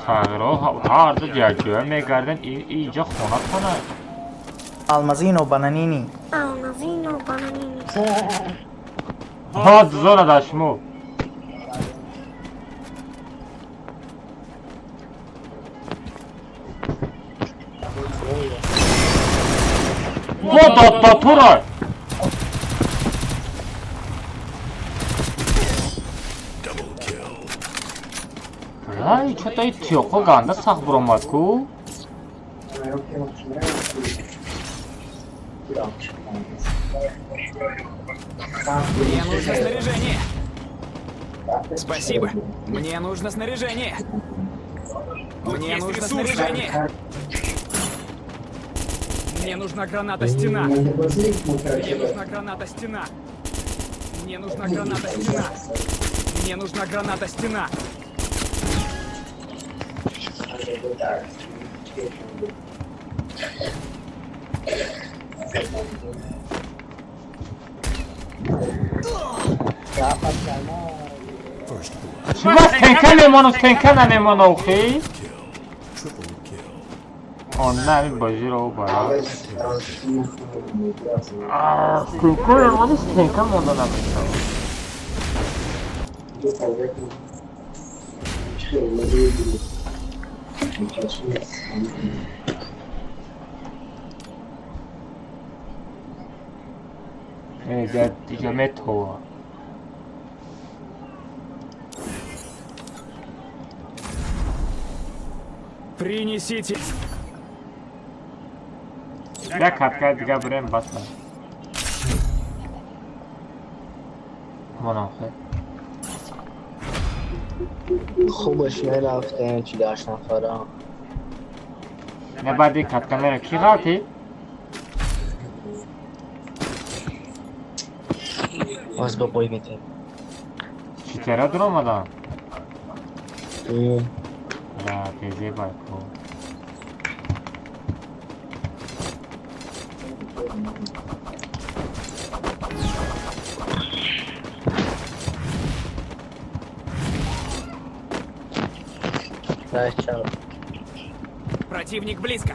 Сағро ҳарду ҷаҷоя мегарден инҷо хона хона. Алмазино бананини. Алмазино бананини. Ҳа дузора дар шумо. Во да тура. Ай, чё-то и тиёқо ганда сахт буромад ку. Мне нужно снаряжение. Спасибо. Мне нужно снаряжение. Мне нужно снаряжение. Мне нужна граната стена. Мне нужна граната стена. Мне нужна граната стена. Мне нужна граната стена. Чима стенка мемону, стенка намемону, охи? Он на ми бозиро бара. Стенка мемону, стенка монда намешава. Иҷа метова. Принесите. Як катка дига бурем баста. Монам хе. Хубаш мерафтем 48 нафара. Не баъди катка мера ки ғалти? Боз ба бой метем. Читера дуромадан? Да, тезе байку. Противник близко.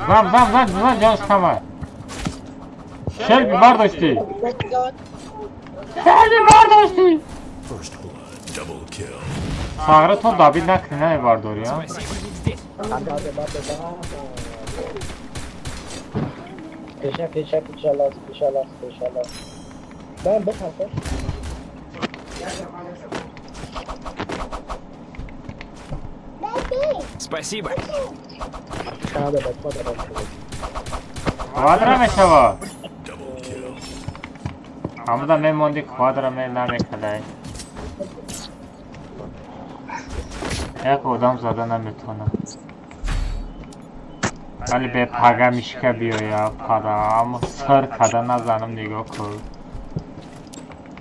Зан, зан, зан, зан, ҷонш кама. Шелби бардошти. Шелби бардошти. Сағра то дабид накунӣ намебардорӣ, а? Пеша, пеша, пеша, лас, пеша, лас, пеша, лас. Ben бихар. Спасибо. Квадра мешава. Амда мемонди квадра ме намекадай. Як одам зада наметавонад. Вале бе пага мишка биёя парам сар када назанам нигоҳ кун.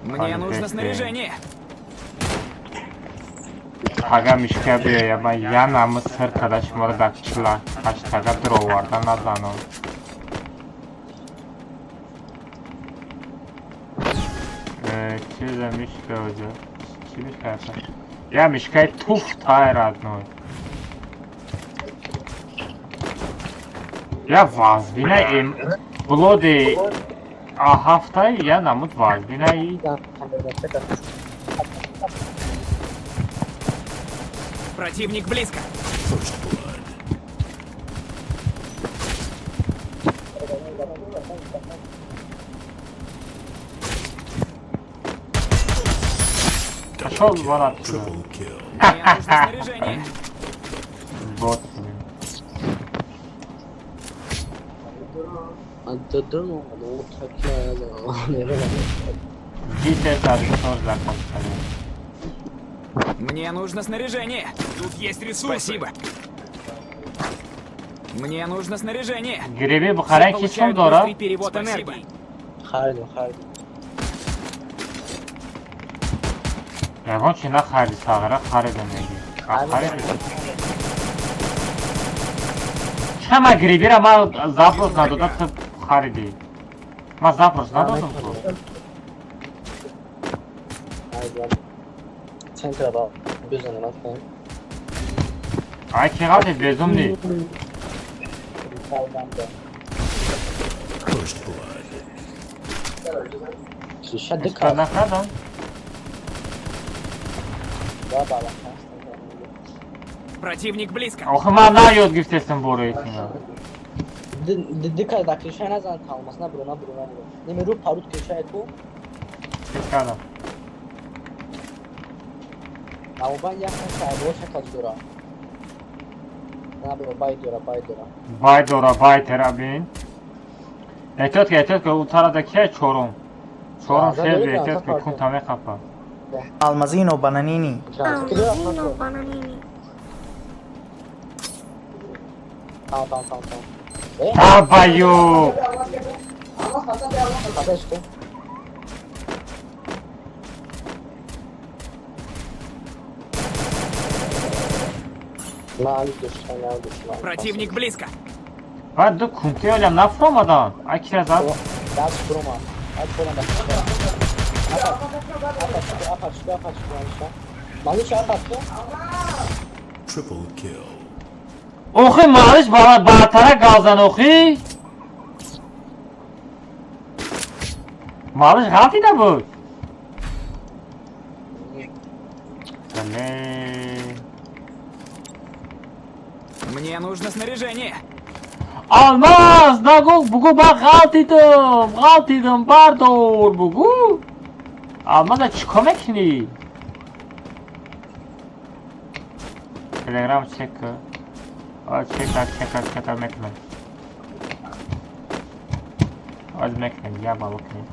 Мне нужно снаряжение. Пага мишка биёя ман янам сар када шуморо дар чила ҳаштага дуроварда назанам. Чиза мишка оҷа? Чӣ мишка аст? Я мишкаи туф тай родной. Я вазбина эм блоди А7 я намуд вазбинаи. Противник близко. Пошел вон отсюда. Мне нужно снаряжение. Вот. Мне нужно снаряжение. Тут есть ресурсы. Спасибо. Мне нужно снаряжение. Гриби бухарай кисум дора. Перевод энергии. Харидим, харидим. Ягон чи нахариди, сағира харидам меги. Хариди. Чама грибира ма запрос надода ту хариди. Ма запрос надодам ту. Центра ба безумно нафтем. Ай ки ғалти безумни. First blood. Шадика нахадам. Противник близко. Охи ман наёд гирифтестам бораи тина. Дика да кришай назан талмас на бро на бро на бро. Немеру парут кришай ку. Када. Наубан як шайбо шаказ дора. На бро бай дора бай дора. Бай дора бай терабин. Эҳтиёт ки эҳтиёт ки у тарада кия чорум. Чорум шер эҳтиёт ки кун таме қапа. Алмазино бананини. Алмазино бананини. Tamam tamam tamam tamam. Табаю! Противник близко. Баъд ду кунти олям нафромадан. Ай кира зад? Даст фрома. Ай фрома. Triple kill. Охи малиш баъдтара газан охи. Малиш ғалтида буд. Мне нужно снаряжение. Алмаз, нагу, бугу ба ғалтидам, ғалтидам, бардор, бугу. Алмаза чӣ мекунӣ? Телеграм чек. Чека, чека, чека мекунам. Аз мекунам, я бало кунем.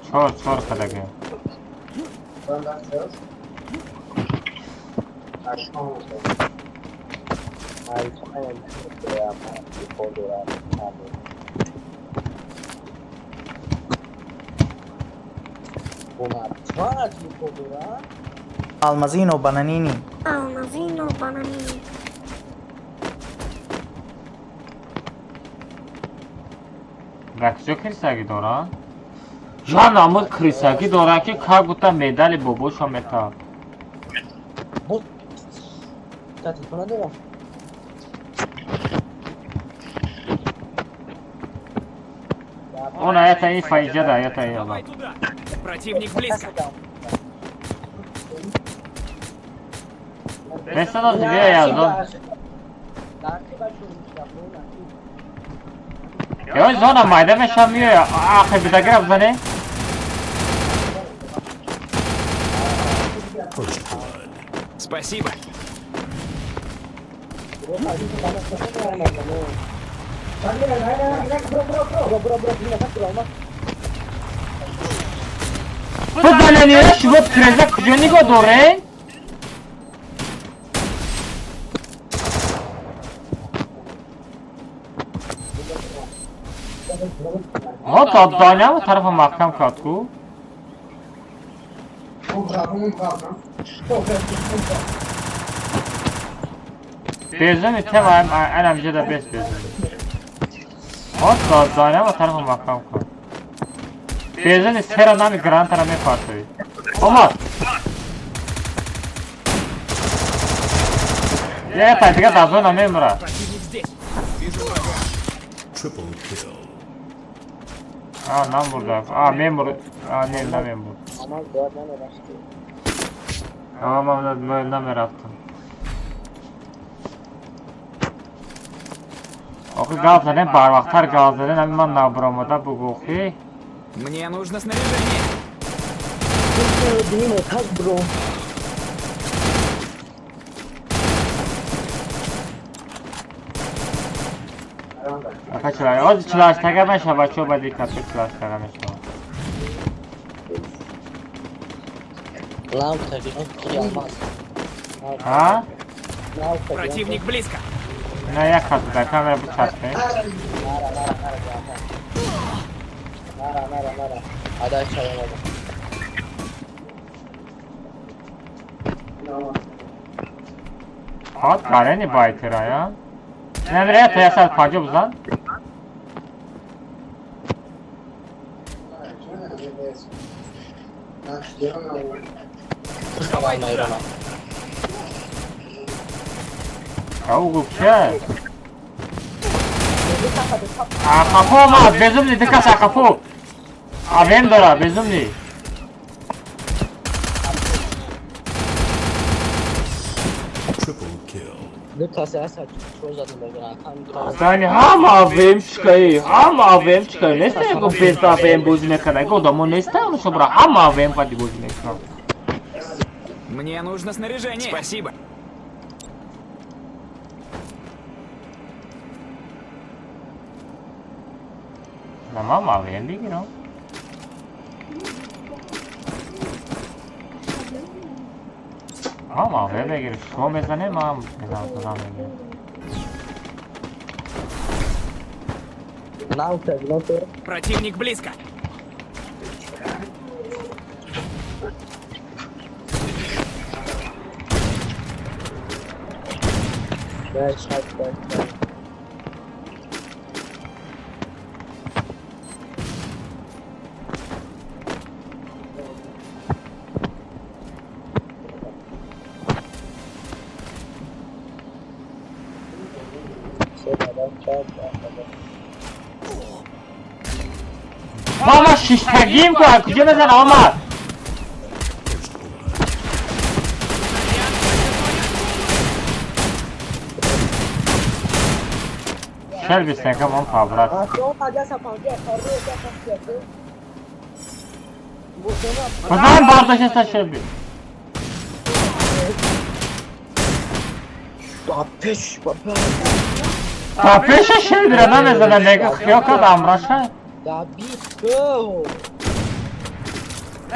Чор, чор кадаге. Алмазино бананини. Алмазино бананини. Дар куҷо крисагӣ доранд? Жан намуд крисагӣ доранд ки как будто медали бобошо мета. Он аята ин фаиҷада аята ин. Противник близко. Бесано зиё язон. Ё зона майда мешам миё. Ахи бидагра бзане. Спасибо. Бизанени шумо преза куҷо нигоҳ дорен? Ҳо то донямо тарафа маҳкам кард ку. Безуми тема анам ҷада бес безуми. Ҳо то донямо тарафа маҳкам кард. Безуми сера нами грантара мепартои. Омад. Я та дига дар зона мемура. А, намурда. А, мемур. А, не, намемур. А, ман намерафтам. Охи гап задем, барвақттар гап задем, ами ман набаромада бугӯхи. Мне нужно снаряжение. Ака чилаш, оз чилаштага мешава, бачаҳо ба дикату чилаштага мешава. А? Противник близко. На як хат дар камера бичаспе. Хат карени байтера я. Намира та ясад панҷо бизан. Ау гуфта. Ақафо омад, безумни дикас ақафо. Авем дора, безумни. Зани ҳама авем чикаи, ҳама авем чикаи. Неста яго без авем бозӣ мекарда. Яго одамо неста, шобра ҳама авем қади бозӣ мекунад. Мне нужно снаряжение. Спасибо. На мама авем бигирам. Мама авем бигирам. Шумо мезанем, ман мезанам мегирам. Противник близко. Мама шиштагим ку, куҷо мезана омад? Шел бистенка мон пабрат. Бизан бардошта шелби. Та пеша шелбира намезана мега хиёл кард амраша.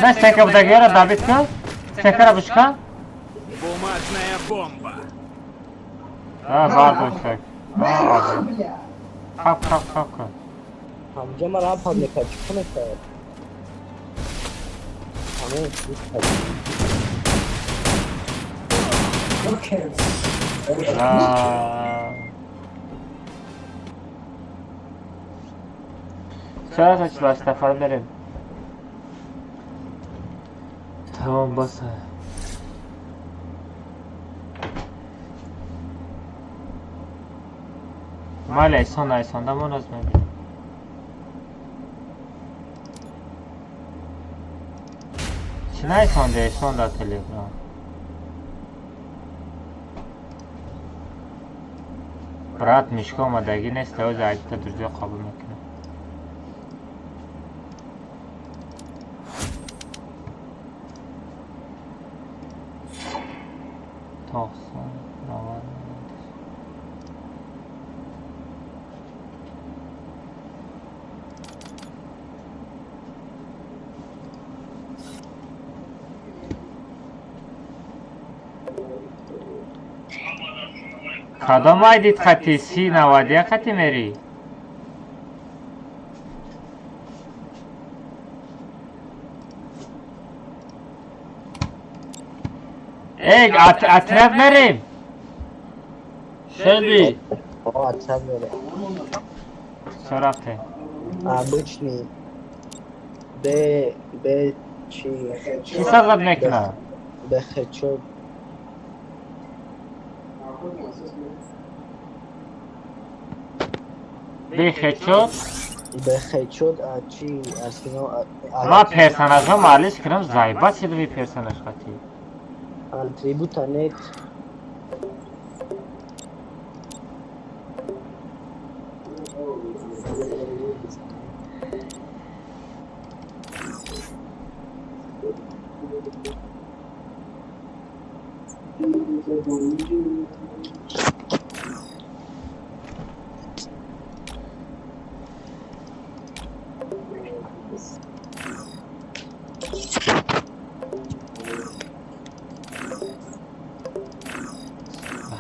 Не стенка будагиёра дабит кун. Стенкара бишкан. Бумажная бомба. А, бардошта. Хап, хап, хап, хап. Чара сачлаш тафар берем. Тамом баса. Майли айсон айсонда мон аз мебинам. Чӣ найсонда айсон дар телеграм? Брат, мишка омадагӣ нест, оз айдита друзья қабул мекунам. Тоқсон, 90. Кадом айдит хати си 91 хати мери? Эй, отряд мерим? Шелби. О, отряд мерим. Всё рафте. Обычный. Б, Б, Ч. Чӣ сазад мекунад? Б, Х, Ч. Б, Х, Ч? Б, Х, Ч, а чи Арсенал. Ма персонажҳо маълиш кунам, зайба силви персонаж хати. Атрибута нет.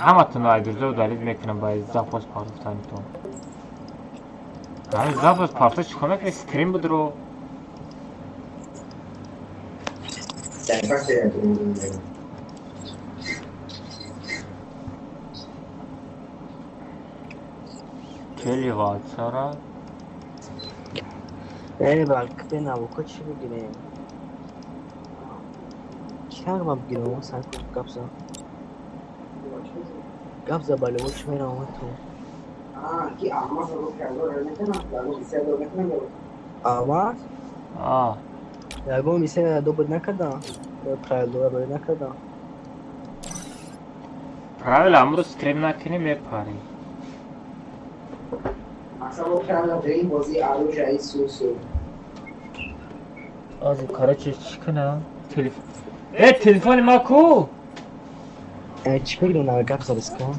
Ҳаматонро айдурза удалид мекунам ба запас партофтанитон. Ҳамин запас парто чӣ кор мекунӣ? Стрим будро. Кели ватсара. Эй, балк, бенавоко чӣ бигирем? Чӣ ма бигирем? Сар гапза. Гапза балево чӣ меравам ту? Алмаз? А. Ягон миссия добуд накардам? Правила добуд накардам. Правила амрӯз стрим накунӣ мепарӣ. Ози короче чӣ кунам? Телефон. Э, телефони ма ку? Чӣ бигирам гап задис кун?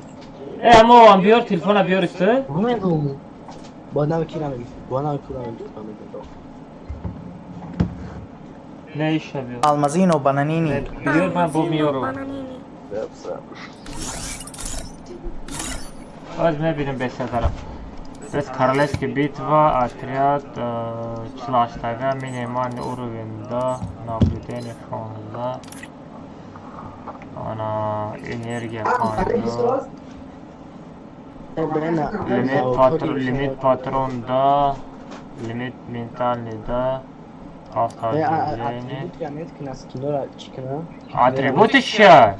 Э, аммо биёр телефона биёр исто. Бо нав ки намегирӣ? Бо нав ки намегирӣ? Не иша биёр. Алмазино бананини. Биёр ман бо миёрам. Оз мебинем беседара. Без королевский битва, отряд 48 минимальный уровень да, наблюдение фонда. Она энергия фонда. Лимит патрон да, лимит ментальный да, автоотделение. Атрибуты ща?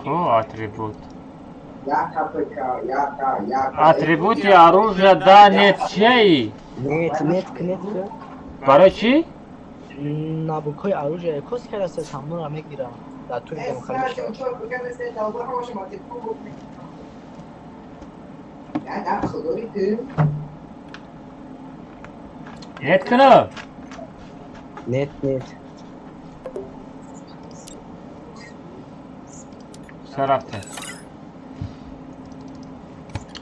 О, атрибут. Атрибуты оружия да, нет, чей? Нет, нет, нет. Барои чӣ? Набукҳои оружия кос кардаст, ҳамонро мегирам. Дар туи Нет кунам? Нет, нет. Всё рафте.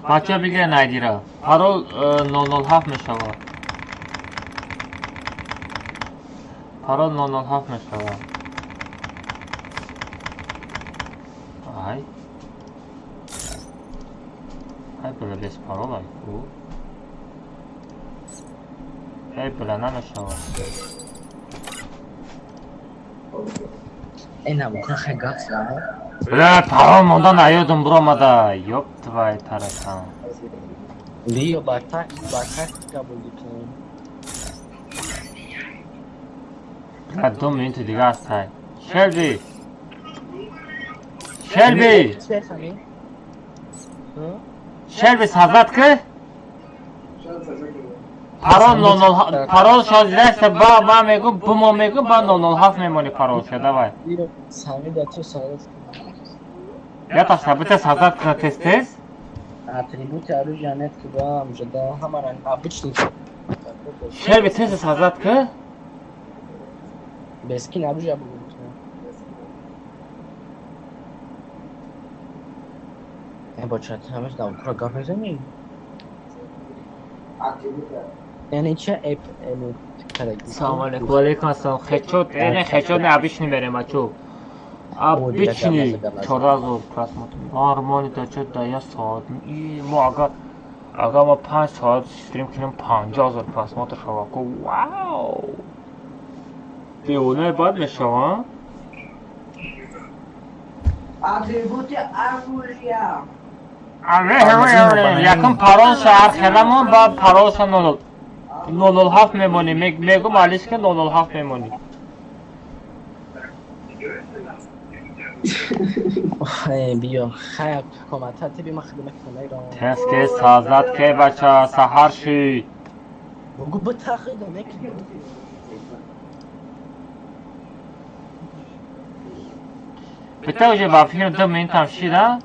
Бача бигирен айдира. Парол 007 мешавад. Парол 007 мешавад. Ай. Ай бля без парол ай ку. Ай бля намешавад. Эй, набука хай гап зад. Бля, парол монда наёдум буромада. Ёб твой таракан. Биё ба тактика бозӣ кунем. Бля, 2 минути дига ҳастай. Шелби! Шелби! Шелби сазад ки? Парол 007, парол шо зираста ба ма мегум, бумо мегум, ба 007 мемони парол ша, давай. Самида ту сарат. Я та сабита сазат кна тез тез. Атрибуты оружия нет куда уже да хамара обычный. Шерби тез сазат ки? Без скин оружия бугу. Бача, ҳамаш дар кура гап мезанӣ? Яъне ча эп эми Салом алейкум. Ва алейкум ассалом. Хечот, эне хечот не обычный мерем, бачо. Обычный 4000 просмотр. Нормально да чо да я соат. И мо ага ма 5 соат стрим кунем 50000 просмотр шава. Ко вау. Девона бад мешава. Атрибуты оружия. Якум парол шаҳр хеламон, баъд паролша 007 мемонӣ. Мегум алиш ки 007 мемонӣ. Биё, хай комата ти ма хидмат кунам. Тез ке сазат ке бача саҳар шид. Бугу битахида мекунӣ. Бита уже ба фикрм 2 минутам шид, а?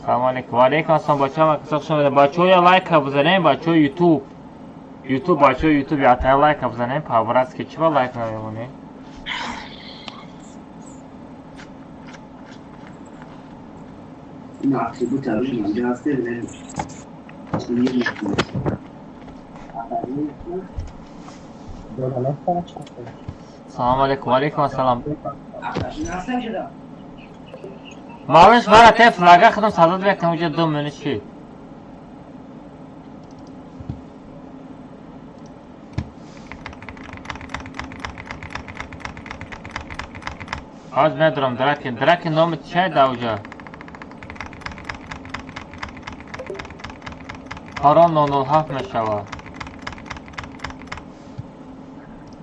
Салом алейкум. Ва алейкум ассалом бачаҳо, ман касо хуш омадед. Бачаҳо я лайка бизанем, бачаҳо YouTube. YouTube бачаҳо YouTube я та лайка бизанем, по-братски чӣ ба лайк намемонем? На атрибуты оружия Салом алейкум. Ва алейкум ассалом. Малыш, мара те флага худам сазад мекунам, уже 2 минут шид. Ҳоз медурам, драки, драки номи чай да уҷа? Парол 007 мешава.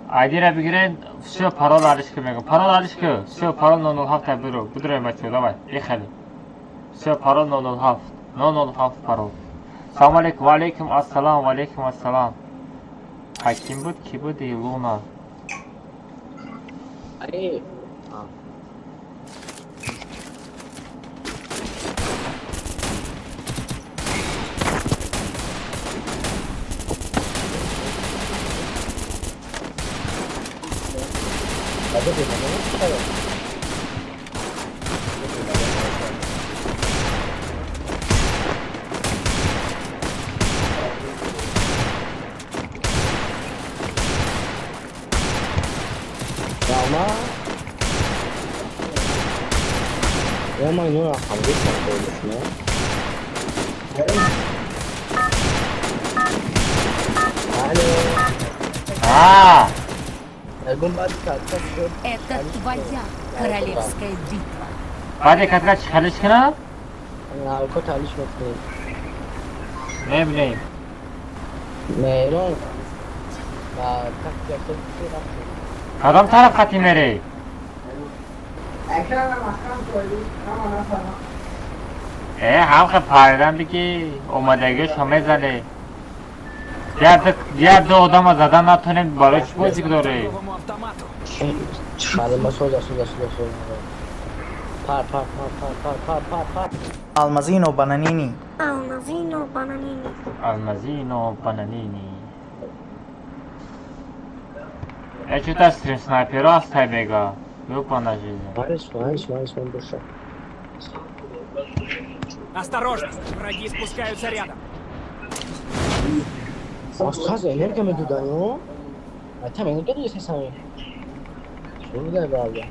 Айдира бигирен, всё парол алиш ки мегум. Парол алиш ки, всё парол 007 та биру. Бидурем бачо, давай, ехали. Всё парол 007, 007 парол. Салом алейкум, ва алейкум ассалом, ва алейкум ассалом. Ҳаким буд, ки буди Луна? Ай. Это твоя королевская битва. Баъде катра чӣ халиш кунам? Мебинем. Кадом тараф хати мерӣ? Ҳамхе паридан диги омадагиашо мезанӣ. Я ду одама задан натонем, барои чӣ бозӣ дорӣ? Алмазино бананини. Алмазино бананини. Алмазино бананини. Чута стрим снайперо астай бега. Ёпана жизнь. Осторожно, враги спускаются рядом. Сразу энергия медуда, ну? А там энергия есть сами. Что правда?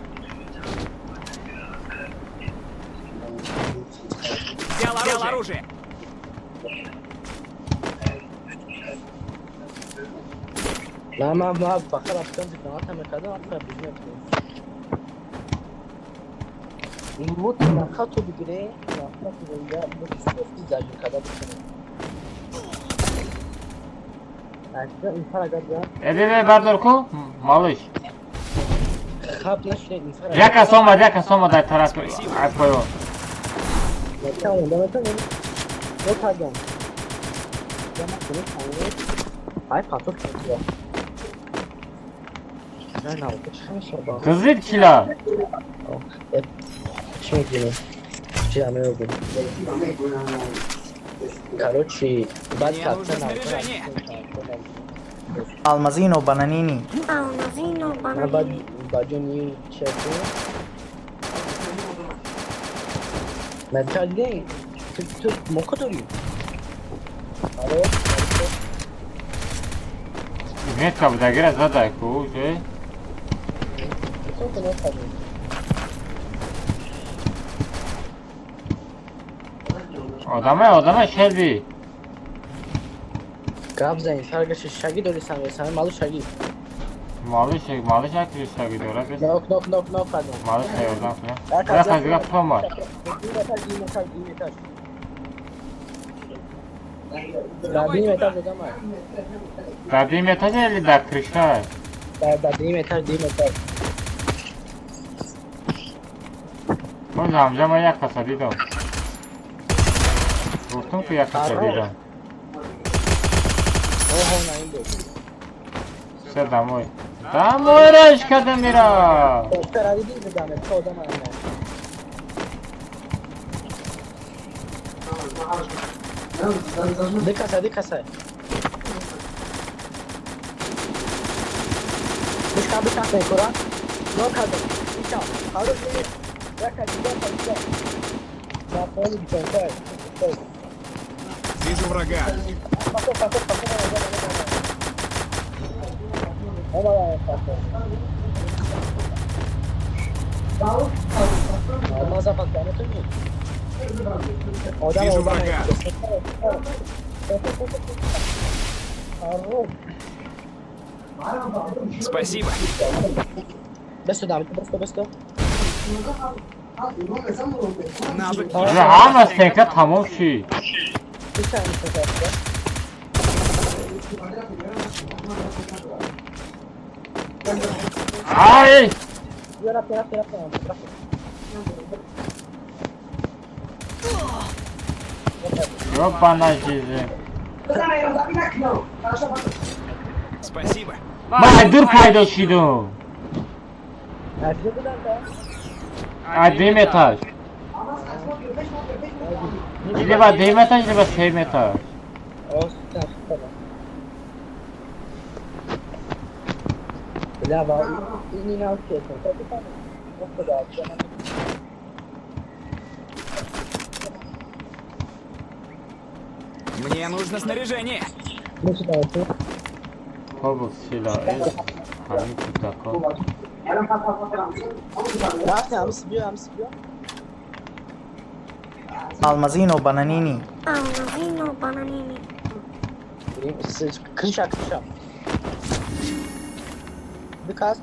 Взял оружие. لا ما ما بخرب كنت قناتها من كذا اكثر بجنيه. الموت ما خطو بجري ما خطو بجري بس كذا. Э, бардор ку, малыш. Яка сома, яка сома дай тараф ай поё. Нокардам. Ай, паток. Кызит чила. Чӣ мегӯӣ? Чӣ мегӯӣ? Короче, баъд Алмазино бананини. Алмазино бананини. Баҷони чаку. Металли. Ту мока дорӣ? Алло. Метка будагира задай ку, уже. Одаме, одаме, шелби. Гап зани, саргаши шаги дори сами, сами малу шаги. Малу шаги, малу шаги шаги дора. Нок, нок, нок, нок кардам. Малу шаги ёрдам кунам. Ра хазига тома. Дар дим этаж одам ай. Дар дим этаж или дар крыша? Дар дим этаж, дим этаж. Боз ҳамҷа ман як каса дидам. Гуфтум ки як каса дидам. Оҳо, на ин буд. Всё, домой. Домой раш кардам мира. Дидӣ даме, то одам ай. Дикаса, дикаса. Бишка, бишка, кора. Нокардам. Бишка. Хорош. Вижу врага. Вижу врага. Спасибо. Ҳама стенка тамом шид. Ай! Ёбана жизнь. Спасибо. Ман дур пайдо шидум. Один этаж. Либо один этаж, либо семь этаж. Мне нужно снаряжение. Алмазино бананини. Алмазино бананини. Крыша, крыша. Бикас.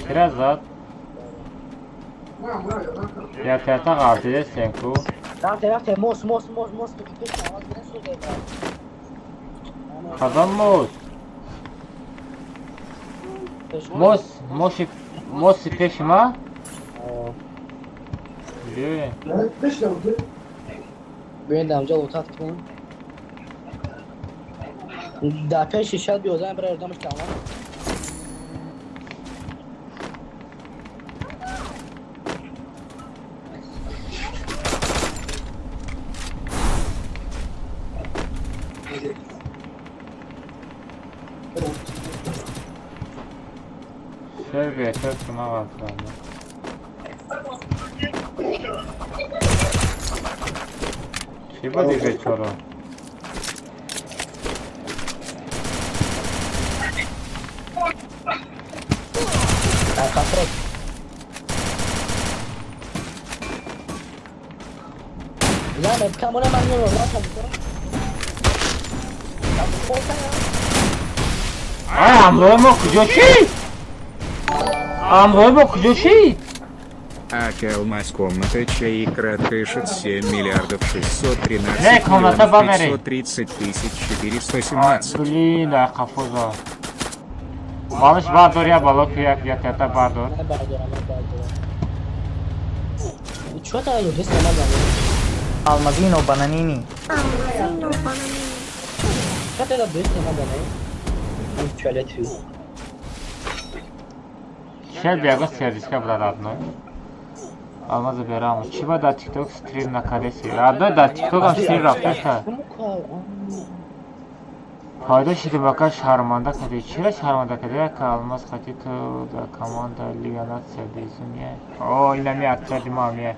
Biraz зад. Я тета ғалтида стенку. Рафте, рафте, мос, мос, мос, мос. Кадом мос? Мос, моши, моси пеши ма? Биёем. Биёем дамҷа лутат кунем. Дар пеши шал биёзан бира ёрдамаш кардам. Чӣ буди бечора? Ай, ҳамроҳи мо куҷо шид? Ҳамроҳи мо куҷо шид? Ака комната чай кратко 7 миллиардов 613 Не, комната миллионов бамери. 530 тысяч 417. Блин, ай қафоза. Малыш бардор я бало ки як як ята бардор. Ман бардорам, ман бардорам. Чё та логист намадам? Алмазино бананини. Алмазино бананини. Чё та логист намадам? Ин туалет ю. Шел биягон сердечка брат родной. Алмаза берам. Чи ба дар TikTok стрим накардеси? Родной дар TikTok ам стрим рафтеста. Пайдо шиди бака шарманда кади. Чира шарманда кади? Яка алмаз хати ту дар команда Лига Нация безумие. О, инами отряди ма мия.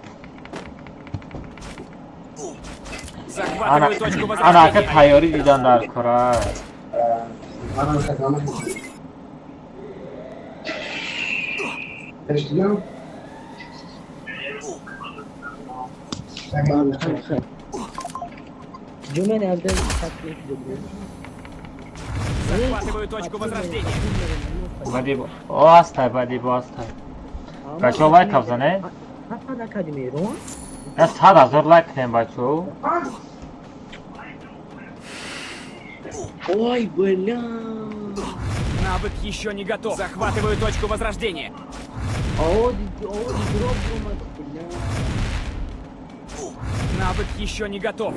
Ана, Захватываю точку ана ака возрождения. тайёрӣ дидан дар кора. Ҷумен аз дел таклиф дод. Захватываю точку возрождения. Бади о астай, бади бо астай. Бачо лайк абзане? Ҳатто накардим эрон? Я 100 000 лайк кунем бачо. Ой, бля. Навык еще не готов. Захватываю точку возрождения. Оди, оди, дроп омад, бля. Навык еще не готов.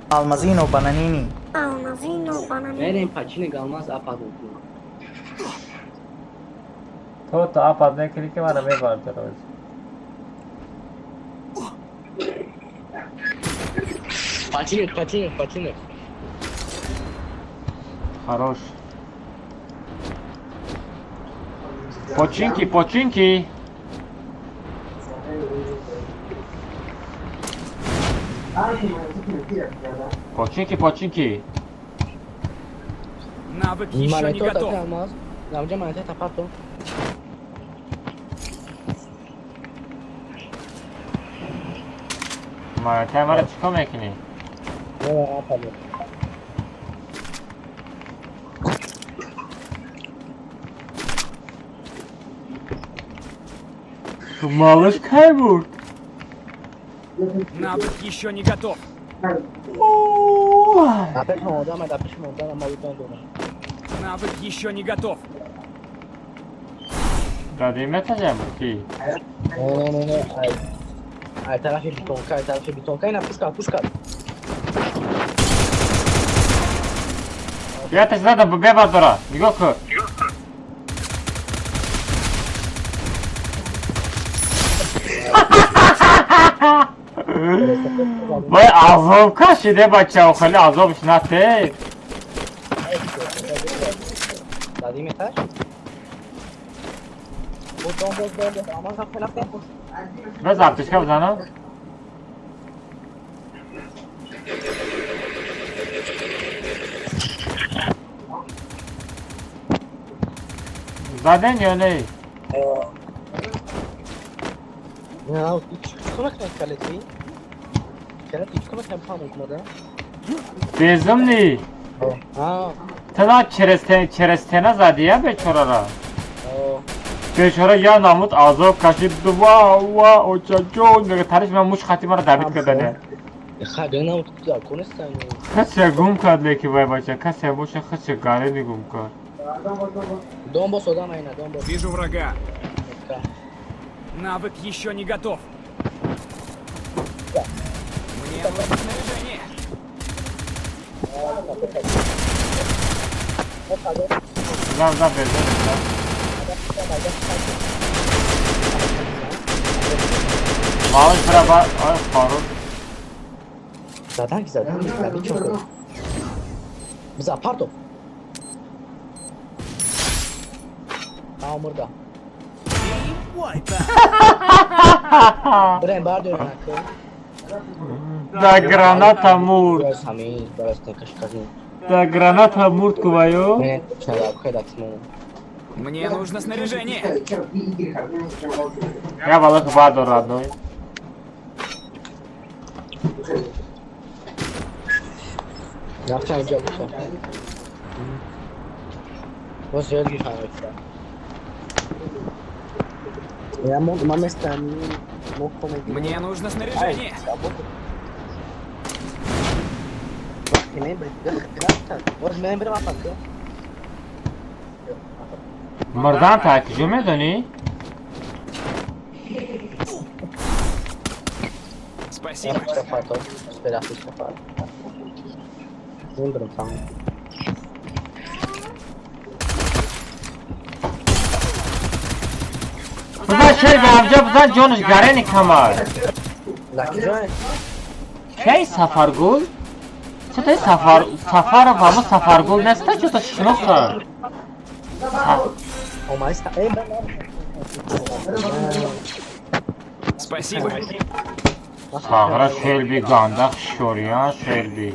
Алмазино бананини. Алмазино бананини. Мерем пачини галмаз апад мекунам. То то апад мекунӣ ки мара мебардорад. Пачинек, пачинек, пачинек. Хорош. Починки, починки. Починки, починки. Навык еще не Монета готов. алмаз. Намҷа монета тапато. Монета мара чикор мекунӣ? Не, апад. Малыш кай бурд? Навык еще не готов. Апеш монда, ман апеш монда, ман молитон дорам. Навык еще не готов. Дади метаҷам буд ки? Не, не, не, не. Ай. Ай тарафи битонка, ай тарафи битонка, ина пушка, пушка. Яташ задам бебардора. Нигоҳ кун. Вай азоб кашиде бачао, хеле азобш нате. Дадим этаж? Боз, дом, боз, дом, боз. Аман рафт, рафт, боз. Без аптечка бизанам. Заден ё не? Не, чикор мекунед калети? Калети чикор мекунед памук мода? Безумный. А, Тана через стена зади я бечорара. о, Бечора я намуд азоб кашид ва ва очаҷон мега тариш ман муш хати мара дабит кардане. ха, гана да, конестан. Касе гум кард леки вай бача, касе боша хаче гарени гум кард. Дом бос одам айна, дом бос. Вижу врага. Навык еще не готов. Мне нужно снаряжение. Зам зам безум. Малыш бира ба ай хорош. Задан ки задан, задан чоко. Биза парто. Амурда. Брем бардор нако. Да граната мурд. Ҳамин барас такаш казин. Да граната мурд куваю. Не, чала хедаксмо. Мне нужно снаряжение. Я балак бардор родной. Рафтан инҷа боша. Боз ёд гирифтам. Мне нужно снаряжение. Мурдан та куҷо медонӣ? Спасибо. Бизан шер бавҷа бизан ҷонаш гарени камар. Кей Сафаргул? Чатай Сафар Сафаров ҳамо Сафаргул неста чото шиноса. Спасибо. Сағра Шелби гандах шориан Шелби.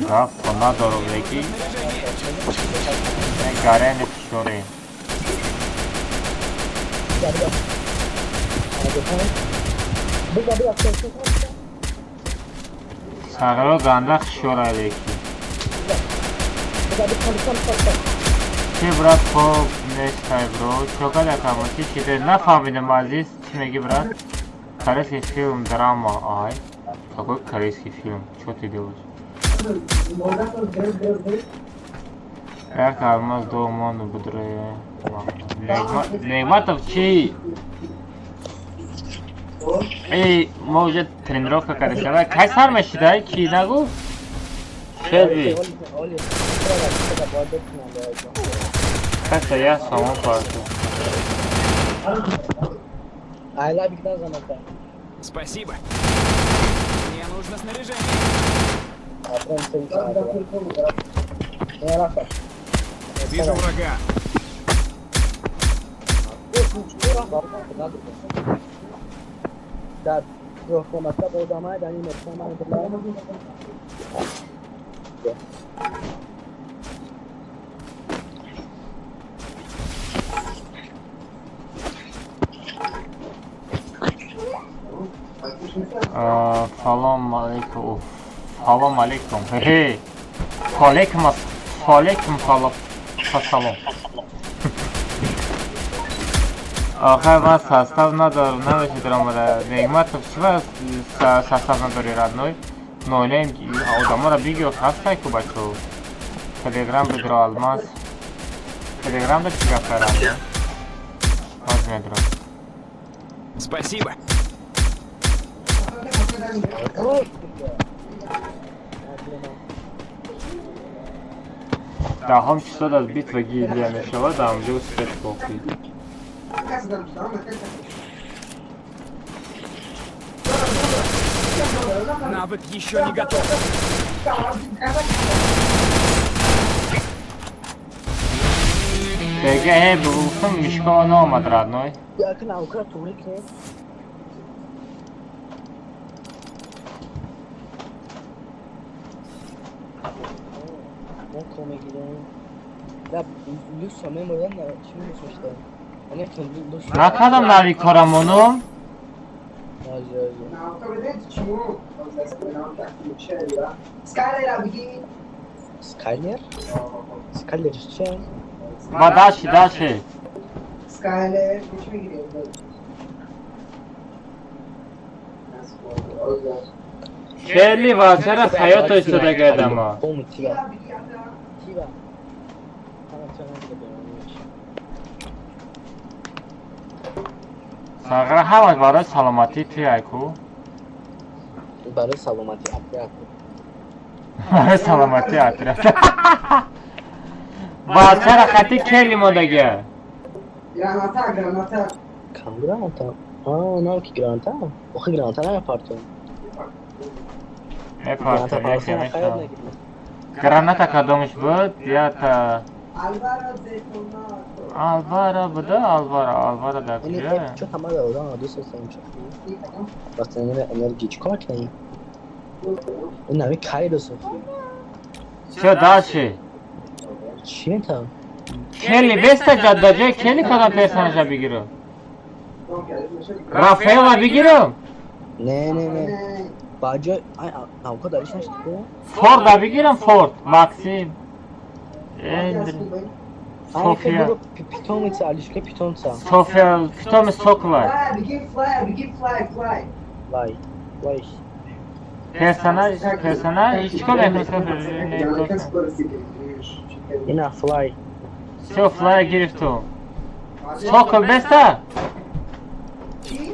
Гап надорум леки. Гарени шори. Сағро гандах шора леки. Чӣ брат хоб нестай бро? Чокада камо чӣ чиде нафаҳмидам азиз чӣ мегӣ брат? Корейский фильм драма ай. Какой корейский фильм? Чё ты делаешь? Як алмаз домону будре. Негматов чӣ? Эй, мо уже тренировка кардем. Кай сар мешидай? Ки нагу? Шелби. Каса я самон парту. Спасибо. Мне нужно снаряжение. Вижу врага. Салом алейкум. Салом алейкум. Хе-хе. Алейкум алейкум салом. Охир ман состав надорам, намешидорам омада. Негматов чӣ ва состав надори родной? Нойлем одаморо бигир ҳастай ку бачо. Телеграм бидро алмаз. Телеграм да чӣ гап дорам? Ҳоз медорам. Спасибо. Даҳом число аз битва гильдия мешавад, ҳамҷо успеть кохӣ. Навык еще не готов. Бега ҳе бигуфтам мишка наомад родной. Накардам нави корамону. Ба дальше дальше. Шерли вачара ҳаёто истода гардама. Сағра ҳамаш барои саломатии ту айку. Барои саломатии отряд. Барои саломатии отряд. Бачара хати кели мондагия. Граната, граната. Кам граната? А, навки граната? Охи граната намепартоем. Мепартоем, яке мешавад. Граната кадомаш буд? Ята Алвара буда, Алвара, Алвара дар куҷо? Чо ҳамада одам дӯст доштам чо. Вақте энергия чӣ кор кунем? Ин ҳами кайдо сохти. Чё дальше? Чӣ метавон? Келли беста ҷадда ҷои Келли кадом персонажа бигирам? Рафаэла бигирам? Не, не, не. Ба ҷои наука дариш нашд ку? Форда бигирам, Форд, Максим. Эндри. София. Питомица, Алишка питомца. София, питомец Сокола. Fly, Fly. Fly. Персонаж, персонаж, чикор мекунӣ? Ина fly. Всё, fly гирифтум. Сокол беста?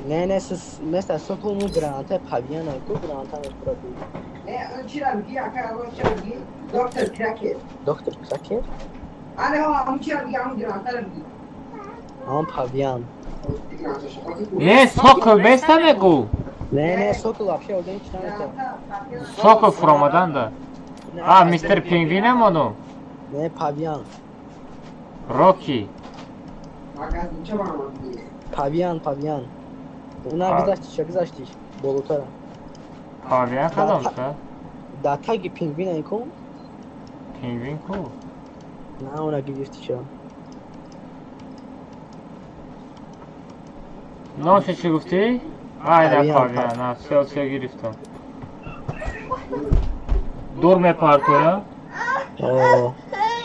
Не, не, места Сокол му граната павиана, ку граната мехӯрад. Не, чира бигӣ, ака, чира бигӣ? Доктор Кракер. Доктор Кракер? Ане, ҳа, ҳамун чира бигӣ, ҳамун гранатаро бигӣ. Ҳамон павиан. Не, Сокол беста мегӯ? Не, не, Сокол вообще одами чи наметавонад. Сокол фуромаданда. А, мистер Пингвин амону? Не, павиан. Рокки. Павиан, павиан. На, гузаштиш, гузаштиш. Болотара. Павиан кадомша? Да таги пингвин ку? Пингвин ку? На, она гирифтиша. Номша чӣ гуфтӣ? Ай, да павиан, всё, всё гирифтам. Дур мепартоя? О,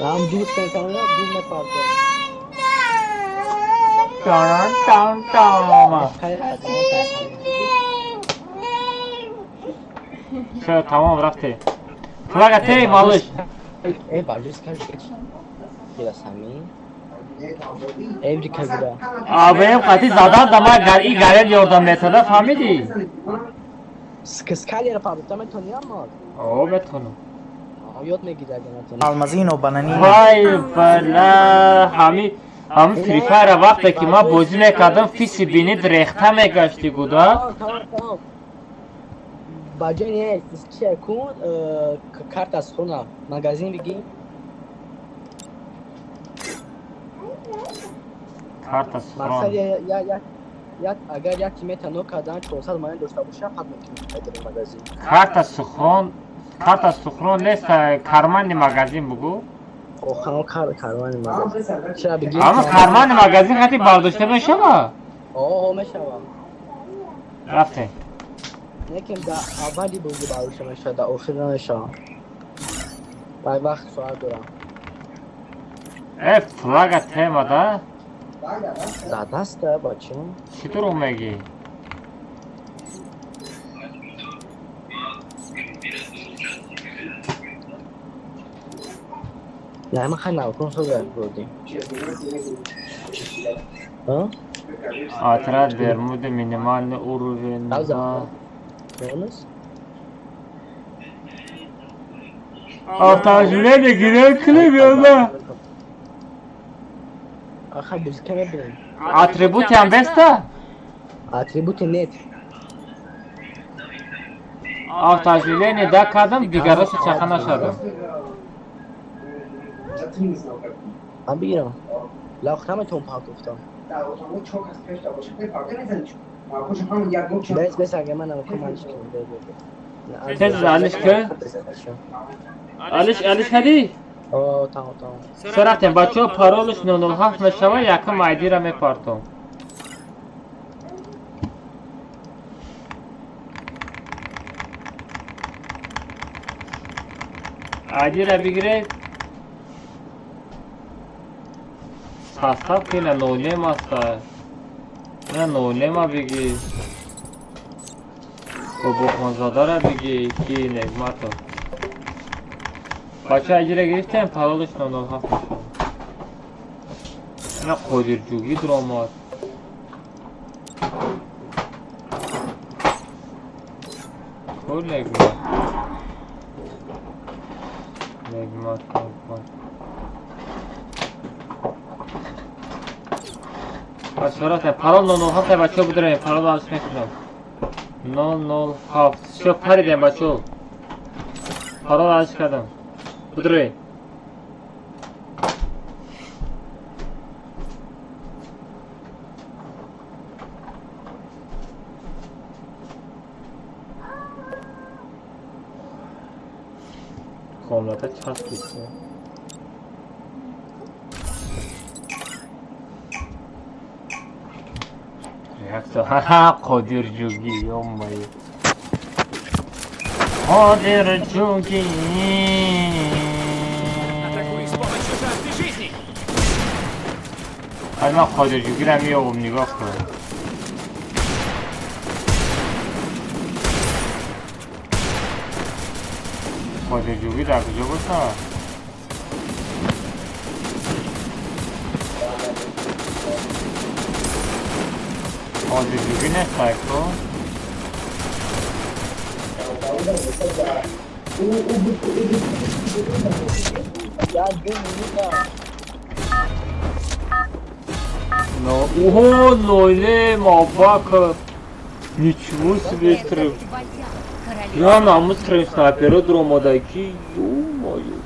ам дур метавона, дур мепартоя. Тан тан тан. Всё, тамом, рафте. Флага тей, малыш. Эй, балюс скажи, Кирасами. Эври кабира. Абем қати задан да ма гар и гарет ёрдам метада, фаҳмидӣ? Скалера пардохта метонӣ аммо? О, метонам. Ёд мегирӣ агар натонӣ. Алмазино бананини. Вай, бала, ҳами ҳамин Free Fire вақте ки ман бозӣ мекардам, фиси бинид рехта мегаштӣ гуда. Ба ҷои не, чия кун, карта аз хона, магазин бигӣ. Карта схрон. Мақсад як агар як мета но кардан 400 манет дошта боша, фақат метавонӣ магазин. Карта схрон, карта схрон нест, кармани магазин бугу. Охао кармани магазин. Чира бигӣ? Ама кармани магазин хати бардошта мешава? О, мешава. Рафте. Лекин да аввали бозӣ бардошта мешава, да охир намешава. Вай вақт соат дорам. Э, флага тема, да? Да даста, бача. Чӣ дурӯғ мегӣ? Не, ман хай навкун соза бурдим. Отряд Бермуды, минимальный уровень. Автожление гирел. Атрибути ҳам беста? Атрибути нет. Автожление да кардам, дигарошу чаха нашадам. Ман бигирам. Лах наметавон партофтам. Бес, бес, агар ман намекунам, ман чӣ кунам? Тез алиш ки? Алиш, алиш кардӣ? О, тамом, тамом. Всё, рафтем, бачаҳо, паролаш 007 мешава, якум айдира мепартом. Айдира бигиред. Состав ки на нолем аста. На нолема бигир. Бобохонзодара бигир, ки Негматов. Бача айдира гирифтем, паролаш 007 мешава. На Қодирҷугӣ дуромад. Ко Негмат? Негмат, Негмат. Бачаҳо рафтем, парол 007 бачаҳо бидорем, парол алиш мекунам. 007. Всё, паридем бачаҳо. Парол алиш кардам. Бидорем. Комната часпид. Ха-ха, Қодирҷугӣ, ё-моё. Қодирҷугӣ. Атакуй с помощью жажды жизни. Ман хоҷаҷугирам меёбам, нигоҳ кун. Хоҷаҷугӣ дар куҷо бошад? Хоҷаҷугӣ нестай ку? Ого, Лойле, Мабака. Ничего себе, стрим. Я намус стрим снайпера дромадаки. Ё-моё.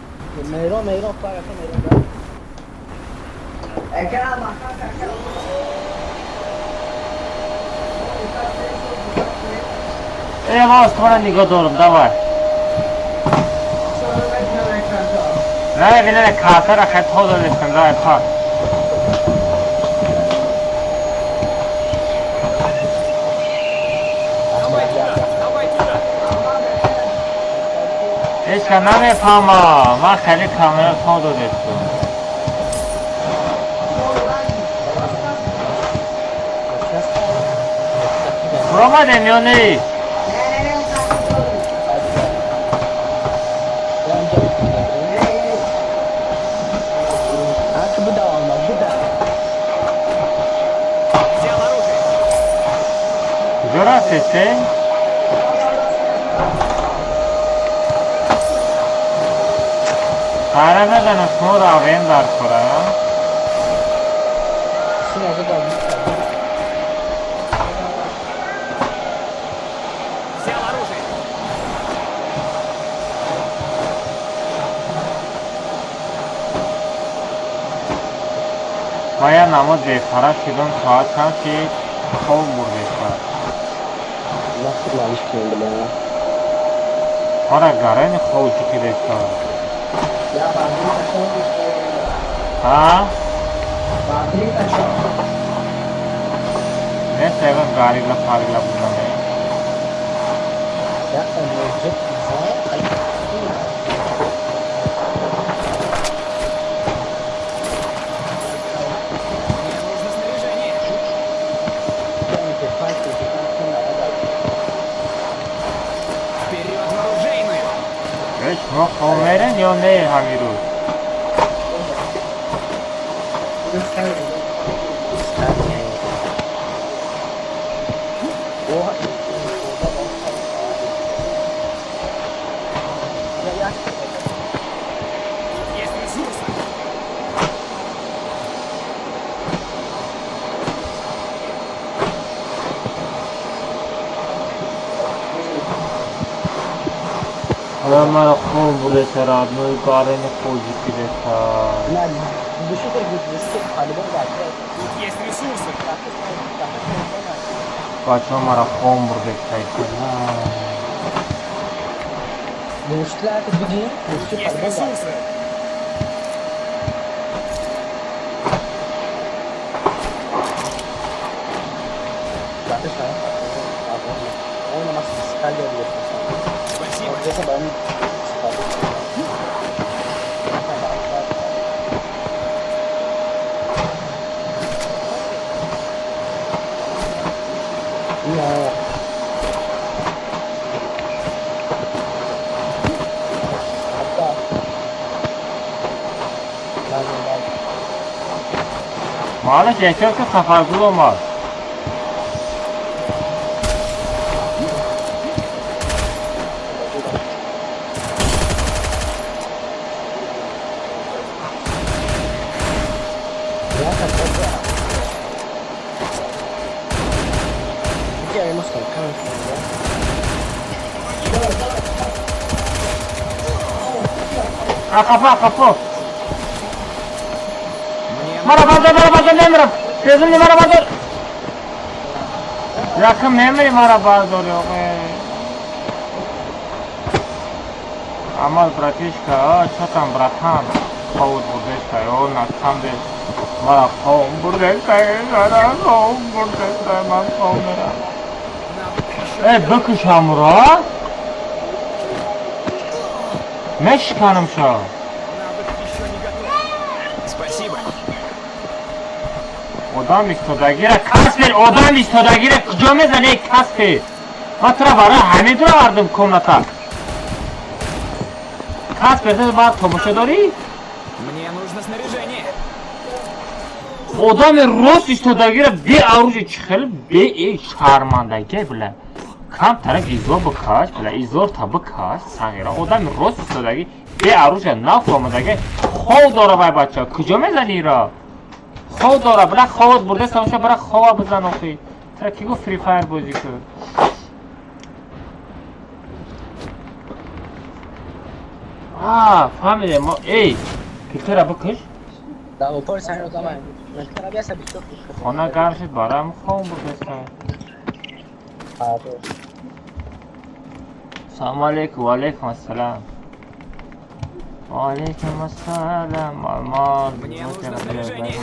Эй, вас твоя нигоҳ дорам, давай. Не, вине картара хет хода дестам, давай, пар. Ҳечка намефаҳмам. Ман хеле камера то додестам. Омадем ё не? Куҷо рафтесте? Қара назанам, шумо равем дар кора. Взял оружие. Ма я намоз бепара шудам, соат чанд шид? Хоб бурдеста. Ҳара гарани ховчи кидеста. А? Нест ягон гарила фарила будаме. Мне нужно снаряжение. Вперед в оружейную! Э, шумо хоб мерен ё не ҳамин рӯз? Тут есть ресурсы. Ҳала мара хоб бурдеста, родной, гарани хоҷи кидеста. Тут есть ресурсы. Бачаҳо, мара хоб бурдеста. Тут есть ресурсы. Спасибо. Малаш эҳтиёт ки Сафаргул омад. Қафо, қафо. Мне Мара бардор, мара бардор, намерам. Безумни, мара бардор. Якм намери, мара бардор, ёқе. Амал, братишка, а, чё там, братан? Ховуд бурдешка, ё, насамде. Мара ховум бурдешка, мара ховум бурдешка, ман хов мерам. Э, бикуш ҳамуро? Мешиканам шо. Навык еще не готов. Спасибо. Одам истодагира Каспер, одам истодагира куҷо мезани, эй Каспер? Ман тура барои ҳамин тура овардум комната. Каспер, ту баъд тамошо дорӣ? Мне нужно снаряжение. Одами рост истодагира бе оружие чӣ хеле бе эй шармандагӣ, била. Камтарак изор бикаш, била, изорта бикаш, сағира. Одами рост истодагӣ бе оружие нафромадаги хов дора вай бача. Куҷо мезани иро? Хов дора, била ховот бурда самоша, бира хова бизан охи. Тура ки гуфт Free Fire бозӣ кун? А, фаҳмидем мо. Эй, пилтера бикаш. Да, упор сайн одам. Хона гарм шуд, барам хом бурдеста. Салому алейкум, ва алейкум ассалам. Ва алейкум ассалам. Ма Мне нужно снаряжение.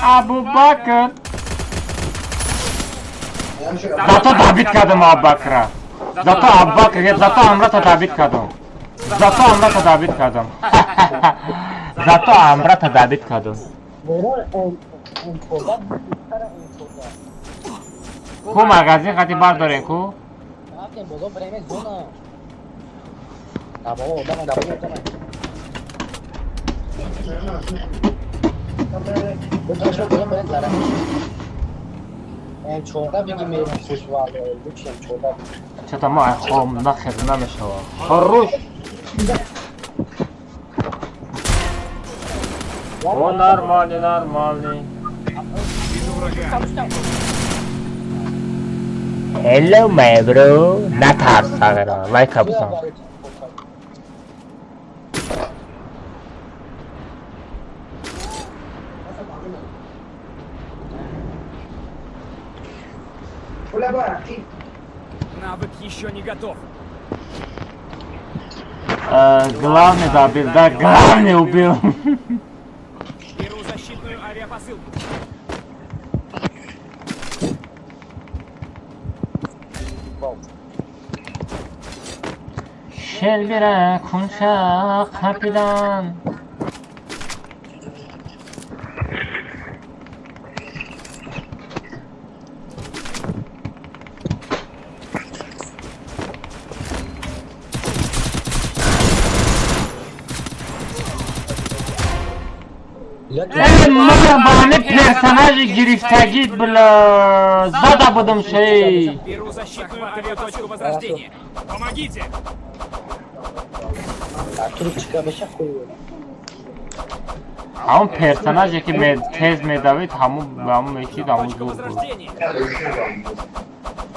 Абубакр. Зато добить кардам Абубакра. Зато Абубакр, зато Амрата добить кардам. Зато Амрата добить кардам. Зато Амрата добить кардам. Ку магазин қати бардорем ку? Чата мо хом нахер намешава. Хорош. О, нормальный, нормальный. Hello, my bro. Натарс, сағира. Лайка бизан. Навык еще не готов. Главный добил, да, главный убил. Беру защитную авиапосылку. Шелбира кунша капидан. Ман ба персонажи гирифтагит била зада будам шей. Беру защитную авиаточку возрождения. Помогите! Ҳамон персонаже ки тез медавид, ҳамон ҳамон мешид, ҳамон Точку зуд буд. возрождения.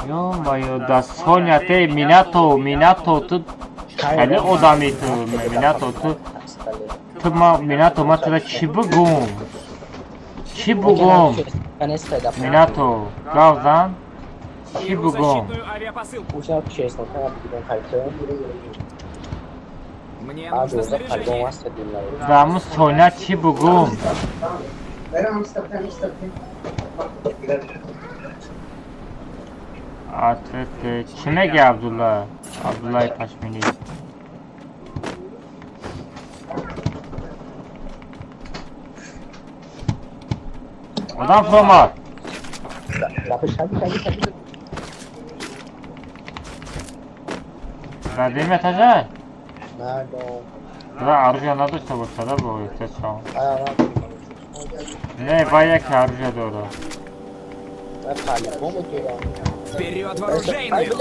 Ё-моё, да Соня, те Минато, Минато, ту хеле одами ту, Минато, ту ма Минато, ма тура чӣ бугум? Чӣ бугум? Минато, гав зан? Чӣ Беру бугум? защитную авиапосылку. Мне нужно снаряжение. Да ҳамун Соня чӣ бугум? Ответ чӣ меги Абдулла? Абдуллаи Пашминӣ. Одам фуромад. Дар дуюм этажа? Да, оружие надошта бошада бо эҳтиёт шавам. Не, вай яке оружие дорад. Вперед в оружейную!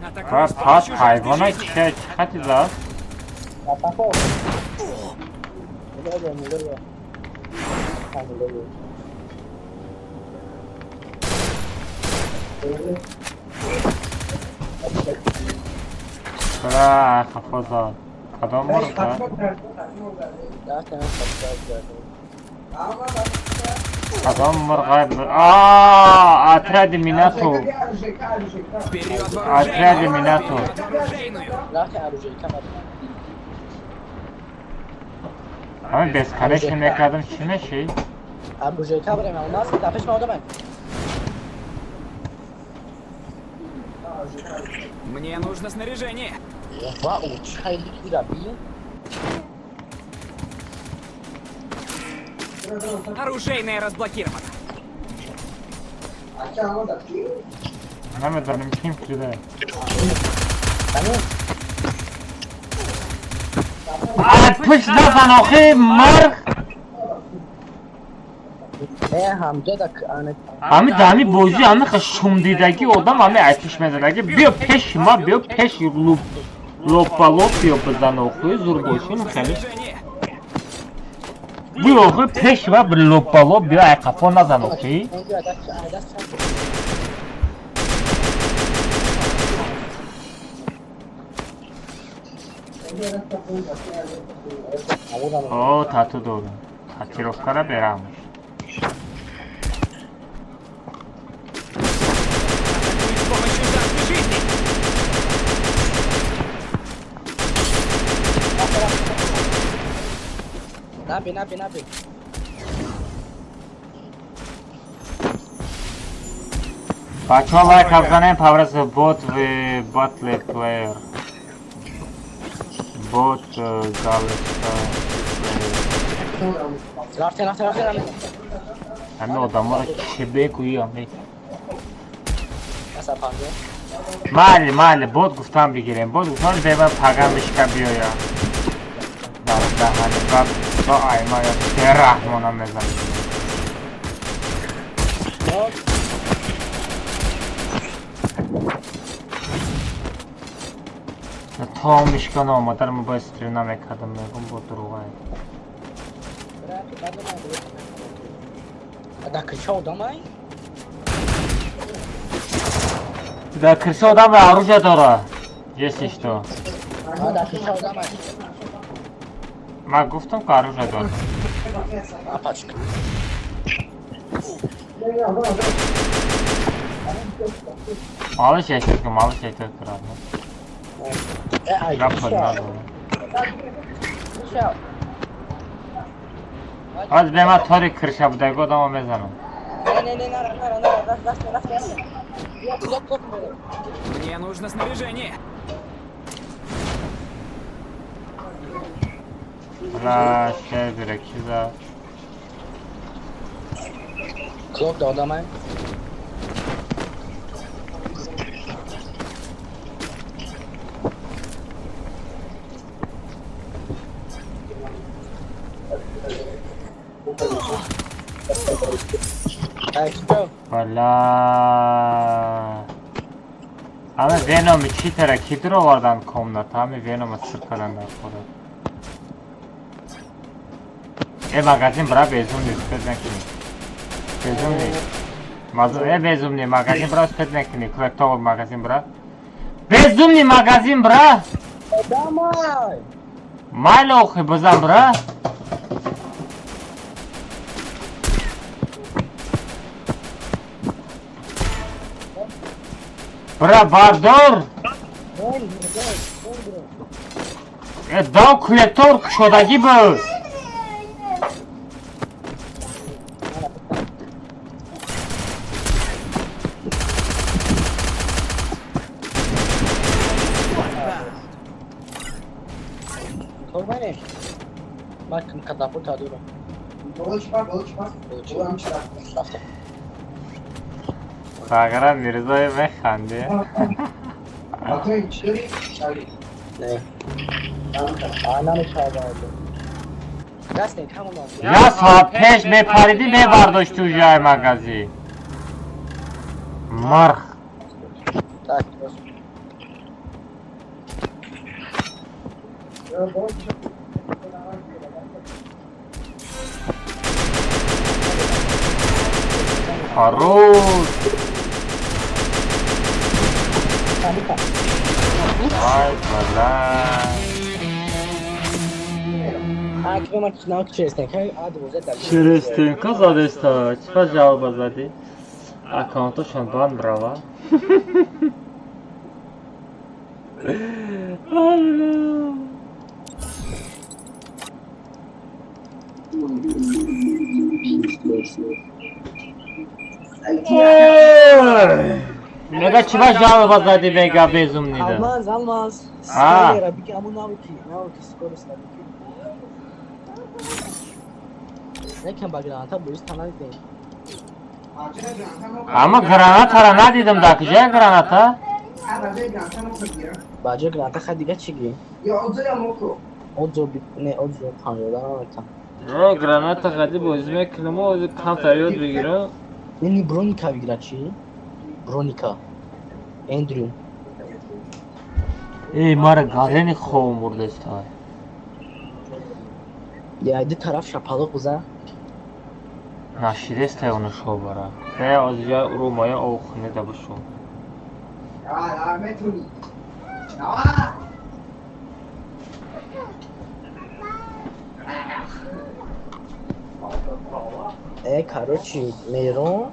Атакую Ва с пас помощью жажды ҳайвона жизни. чӣ хати зад? Бра, хафо зад. Кадом мурғ зад? Кадом мурғ? А, отряди Минато. Вперед в Отряди оружейную! Минато. Вперед в оружейную! Ҳамин бесконечно мекардам чӣ мешид? Оружейка брем, алмаз, да пеш ма одамай. Мне нужно снаряжение. Вау, чай ликвида, Оружейная разблокирована. Намедонем ким кида. А пуш назан охи марг. Ами дами бозӣ ами шумдидагӣ одам ами айтиш мезадаги биё пеши ма биё пеши лопалоп биё бизан охи зур бошин хеле биё охи пеши ма лопалоп биё ай қафо назан охи. О, тату дорам. Татировкара берам. Наби, наби, наби. Бачаҳо лайк абзанем, павраса бот в батле плеер. Бот галочка. Рафте, рафте, рафте, рафте. Ами одаморо чӣ бегӯӣ ами? Майли, майли, бот гуфтам бигирем. Бот гуфтам беба пагам бишка биёя. Дар даҳани баб ба айма я бераҳмона мезанем. То мишка наомадар мо бояд стрим намекардам, мегум бо дурӯғае. Да крыша одамай? Да крыша одамай, оружие дора. Если что. Да крыша одамай. Ма гуфтам ки оружие дора. Апачка. Малыш эйтир, малыш эйтир кирадми. Гап надо. Аз бема тори крыша будаги одамо мезанам. Мне нужно снаряжение. Бля, шебера киза. Клок да одамай. Бля. Ами Веноми читера ки дуровардан комната, ами Венома сир кардан дар худо. Э магазин бра безум нест, спед накунӣ. Безум нест. Э безум не, магазин бра спед накунӣ. Кулактоо магазин бра. Безум не магазин бра. Давай. Майли охи бизан бра. Бра бардор! Э дав кулектор кушодагӣ буд! Фақара Мирзоев механди. Я соат пеш мепаридӣ мебардошти уҷаи магазӣ. Марх. Хорош. Ай, бля. Через стенка задеста. Чӣ жалоба задӣ? Аккаунтошон банд брава. Мега чиба жалоба зади мега безум нида. Алмаз, алмаз. Скалера бики аму навики, навики скорость бики. Некам ба граната боиз танадидем. Ама гранатара надидам да куҷоя граната? Ба ҷои граната хай дига чӣ ги? Отзо не отзо панҷода наметам. Не граната хади бозӣ мекунам, ози камтар ёд бигирам. Ини броника бигира чӣ? Броника. Эндрю. Эй, мара гарени ховм бурдестай. Я ди тараф шапалоқ бизан. Нашидестай оно шобара. Э, озиҷа румая овхуне да бушум. Э, короче, Мейрон.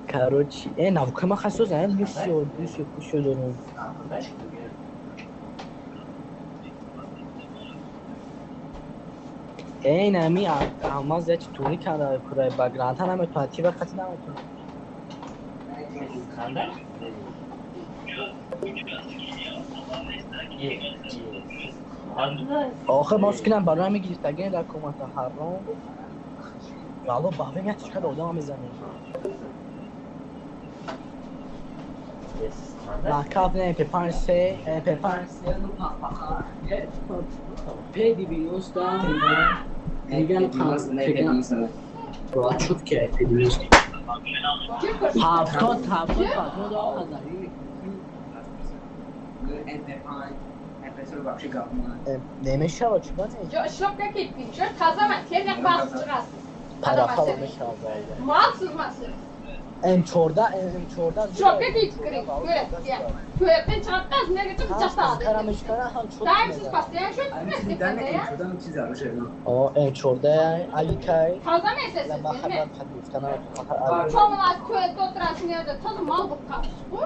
Короче, э, навкама хасоз, Люсио, Люсио, Кусио дорум. Э, нами алмаз я читури кара курай ба граната наметуна, тива хати наметуна. Охир мо скинам барои мегирифтагин дар комната ҳаром. Валло баҳвем як чиқадар одама мезанем. Накап не MP5 се, MP5 се, ну пах. P90 Триган панҷ. Ва чуд ки P90. 70 70 патрон дорад. Немешава чӣ бане? Шлопка кетпин, чор тазама, тезак басып чыгасыз. Парафа мешава. Малсыз масыз. М14, М14. Шлопка кетип кирин, көрөт, Туалеттен чыгып каз, неге чыгып жашталады. Дайымсыз постоянно шөт О, М14 Аликай. Таза эмесиз, эме. Чоңулар туалетте отурасың, жерде таза мал болуп калыпсыз го.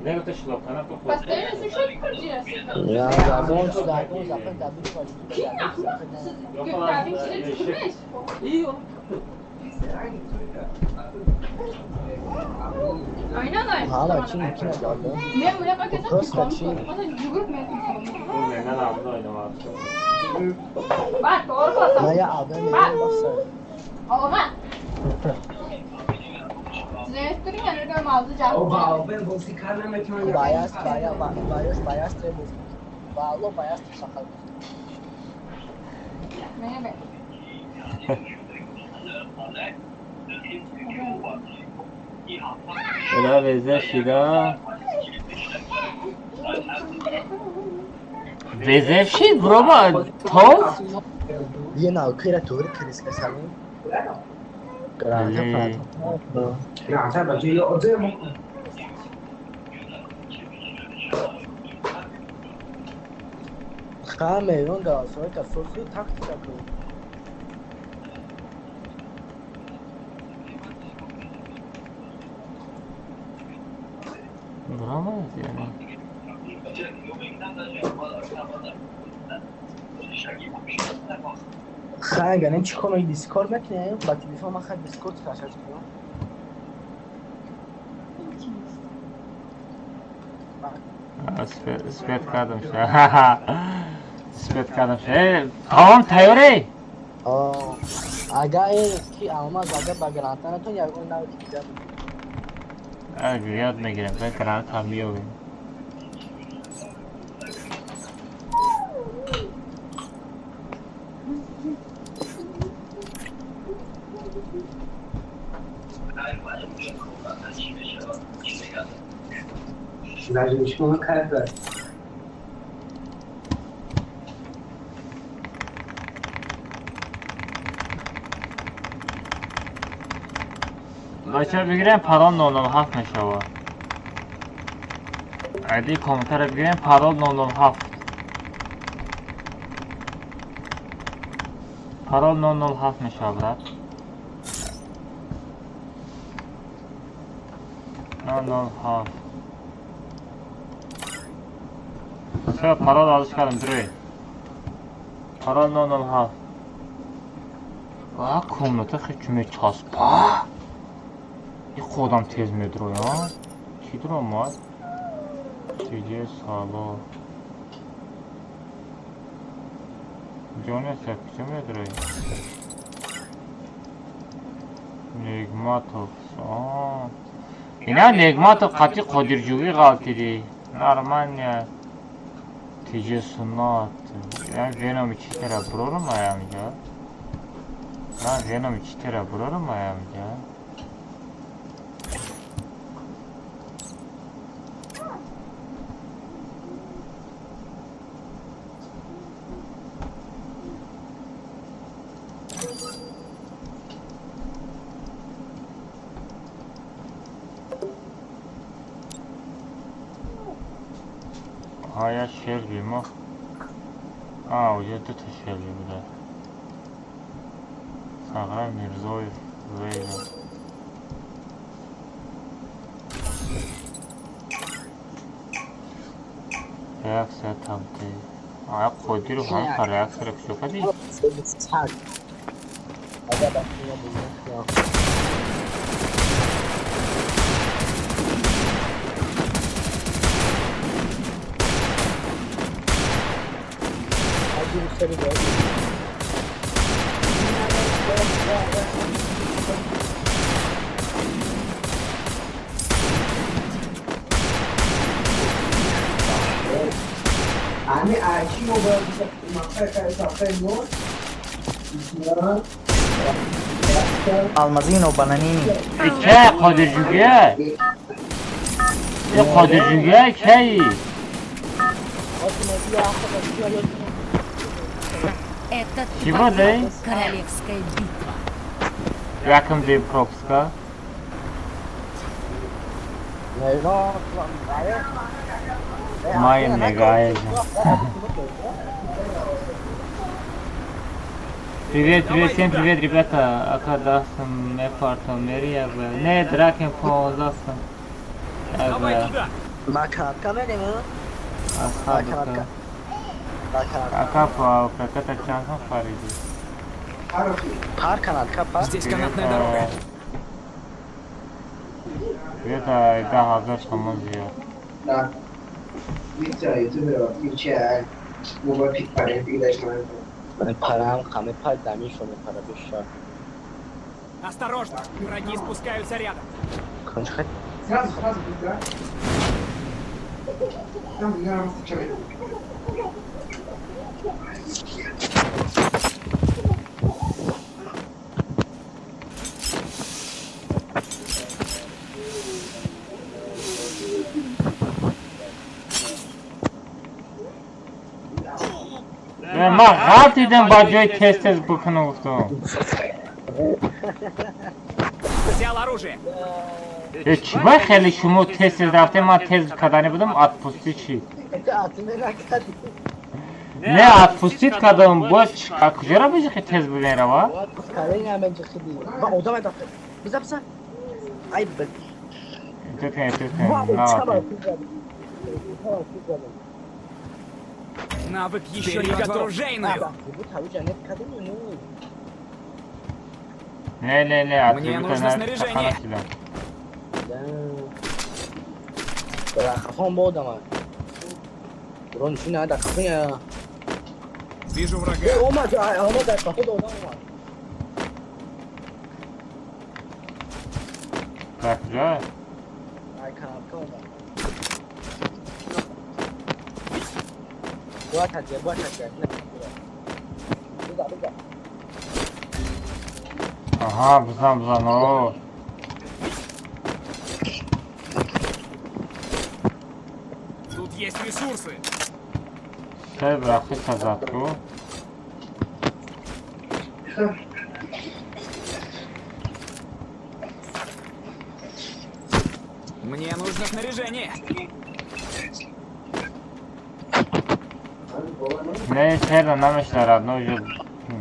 Неге шлопкана Постоянно шөт кирип жүрөсүз. Я загон, загон, закон, закон. Ким сиз көптөрдүн ичинде түкүрбөйсүз. Айнан Ҳала чӣ мумкин аст? Мен муяка келсем Просто чӣ? жүгүрүп мен Менен абды ойнамак. Бар, doğru басам. Ман я абдан мегирам баса. Алма. Зеестирин анырга малды жагып. Баяс, бая, баяш, баяс требует. Валло баяс шахал. Мене бе. Эла везе шида. Везе шид брома тоз? Е навкира тур криска салун. Граната граната. Ха мейрон галасой ка соси тактика ку. Брома яна. Хай ганем чӣ кор дискорд мекунем? Ба телефон ман хай дискорд скачать кунам. Свет кардам ша. Свет кардам ша. Э, тамом тайёрӣ? О, ага э ки алмаз ага ба граната натон ягон навки дига. Ага, ёд мегирем, ба граната меёвем. Бача бигирем парол 007 мешава. Айди компютера бигирем парол 007. Парол 007 мешава, брат. 007. Все, парол алиш кардам, дурӯй. Парол 007. Ва комната хечу мечаспа. И худам тез медроя. Ки дуромад? Тиҷе сало. Ҷоне сакча медрои. Негматов. Ина Негматов қатъи Қодирҷӯӣ ғалтидӣ. Нормально. Тиҷе суннат. Я веноми чӣ тера бурорам аямҷа? Ман веноми чӣ тера бурорам аямҷа? Я Шелби мог. А, уже тут Шелби, да. Сагай Мирзоев, Вейна. Реакция там ты. А, Қодиров ҳам реакция кушо кади? Алмазино Бананини. Ке Қодирҷӯгия? Е Қодирҷӯгия кей? Это Чего, твоя королевская битва. Яком день пропуска? Моим мегаем. Привет, привет, всем привет, ребята. Акадасом, Мепартом, Мерия, не, Дракен, Понзасом. Здесь канатная дорога. Это да, Да. Осторожно, враги спускаются рядом. Сразу, сразу, быстро. Там, наверное, Ман ғалтидам ба ҷои тез-тез бикунам гуфтам. Взял оружие. Чӣ ба хеле шумо тез-тез рафтем, ман тез кардани будам, отпусти чӣ? Не, отпустить кардам, боз куҷора биҷихи тез бимерава? Навык еще не готов. Оружейную. Не-не-не, мне нужно снаряжение. Вижу врага. Так, да? Ага, бзан, бзан, о. Тут есть ресурсы. Все, брахи, казатку. Мне нужно снаряжение. Не, серда намешда родной уже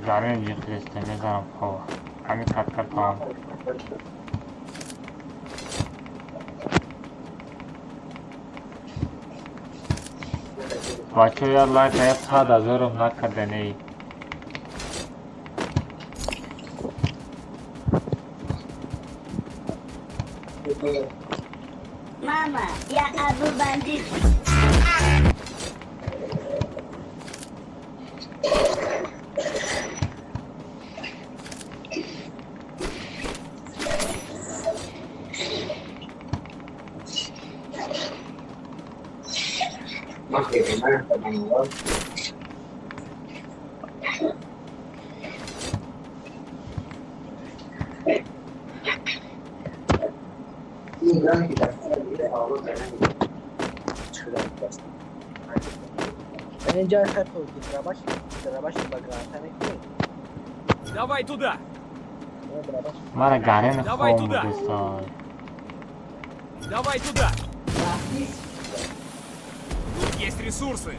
гарем жихлесте, не знаю, хова. Ами каткар там. Бачо я лайк я 100 000 накарданей. Мама, я Абу Бандит. Инҷа хато дробаш, дробаш ба граната мекунӣ. Давай туда! Дробаш. Мара гарен Давай хом туда. Десай. Давай туда! Тут есть ресурсы!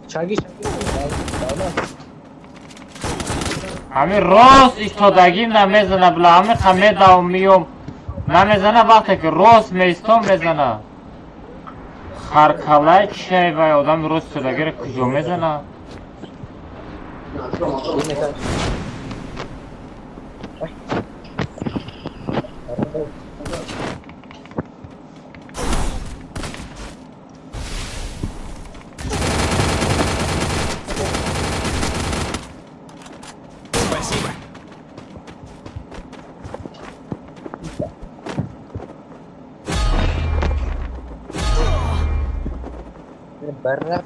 Шаги, шаги. Ҳамин рост истодагим намезана, била, ҳамин ха медавм, миём, намезана. Вақте ки рост меистом, мезана. Харкалай чиай вай одами рост истодагиро куҷо мезана? Спасибо! Барра.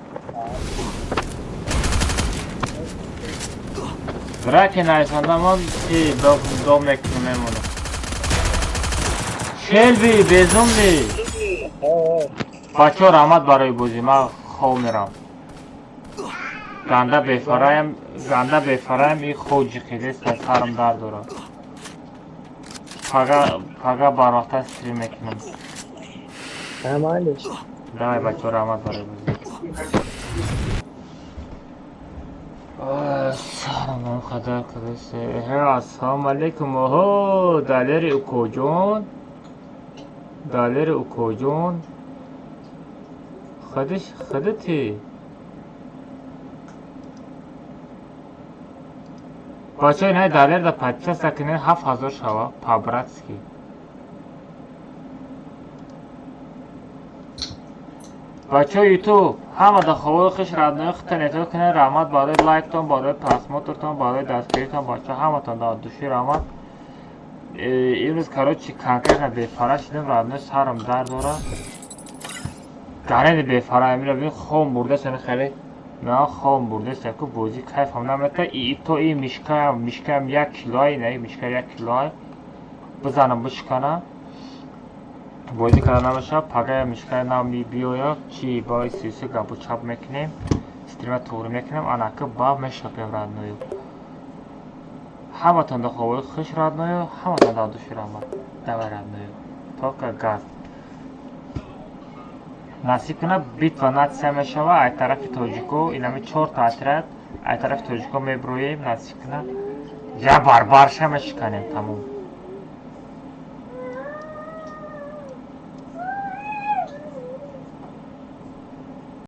Драки нависанда, ман чи дом мекунам, мемонам. Шелби безумный. Бачаҳо, раҳмат барои бозӣ, ман хов мерам. Ганда бефараям, ганда бефараям, и хов ҷиқидест, сарам дард дорад. Пага, пага барвақта стрим мекунам. Нормально. Давай, бачаҳо, раҳмат барои бозӣ. Салом қадар кадасе. Ассалому алайкум. Оҳо, Далери укоҷон. Далери укоҷон. Хадиш хадати. Бачаҳо, инаи Далер да подписаться кунед, 7000 шава, по-братски. Бачаҳо, Ютуб, ҳама да ховои хиш, родной худтон эътироф кунед. Раҳмат барои лайктон, барои просмотртон, барои дастгиритон, бачаҳо, ҳаматон дар души раҳмат. Имрӯз, короче, конкретно бефара шудем, родной, сарам дард дорад. Гарени бефара, амира бин, хом бурдест, ами хеле на хом бурдест, яку бозӣ кайфам намета. И то и мишкаям, мишкаям 1 килоай, не, мишка 1 килоай. Бизанам, бишкана. Бозӣ карда намешавад. Пагая мишкаи нав биёяд, чи бо сиси гапу чап мекунем, стрима туғрӣ мекунем, анака ба мешапем, родною. Ҳаматон да ховои хуш, родною, ҳаматон да души раҳмат. Давай, родною. Только газ. Насиб кунад, битва нация мешава ай тарафи тоҷико, инами чорта отряд ай тарафи тоҷико меброем, насиб кунад. Я барбарша мешиканем, тамом.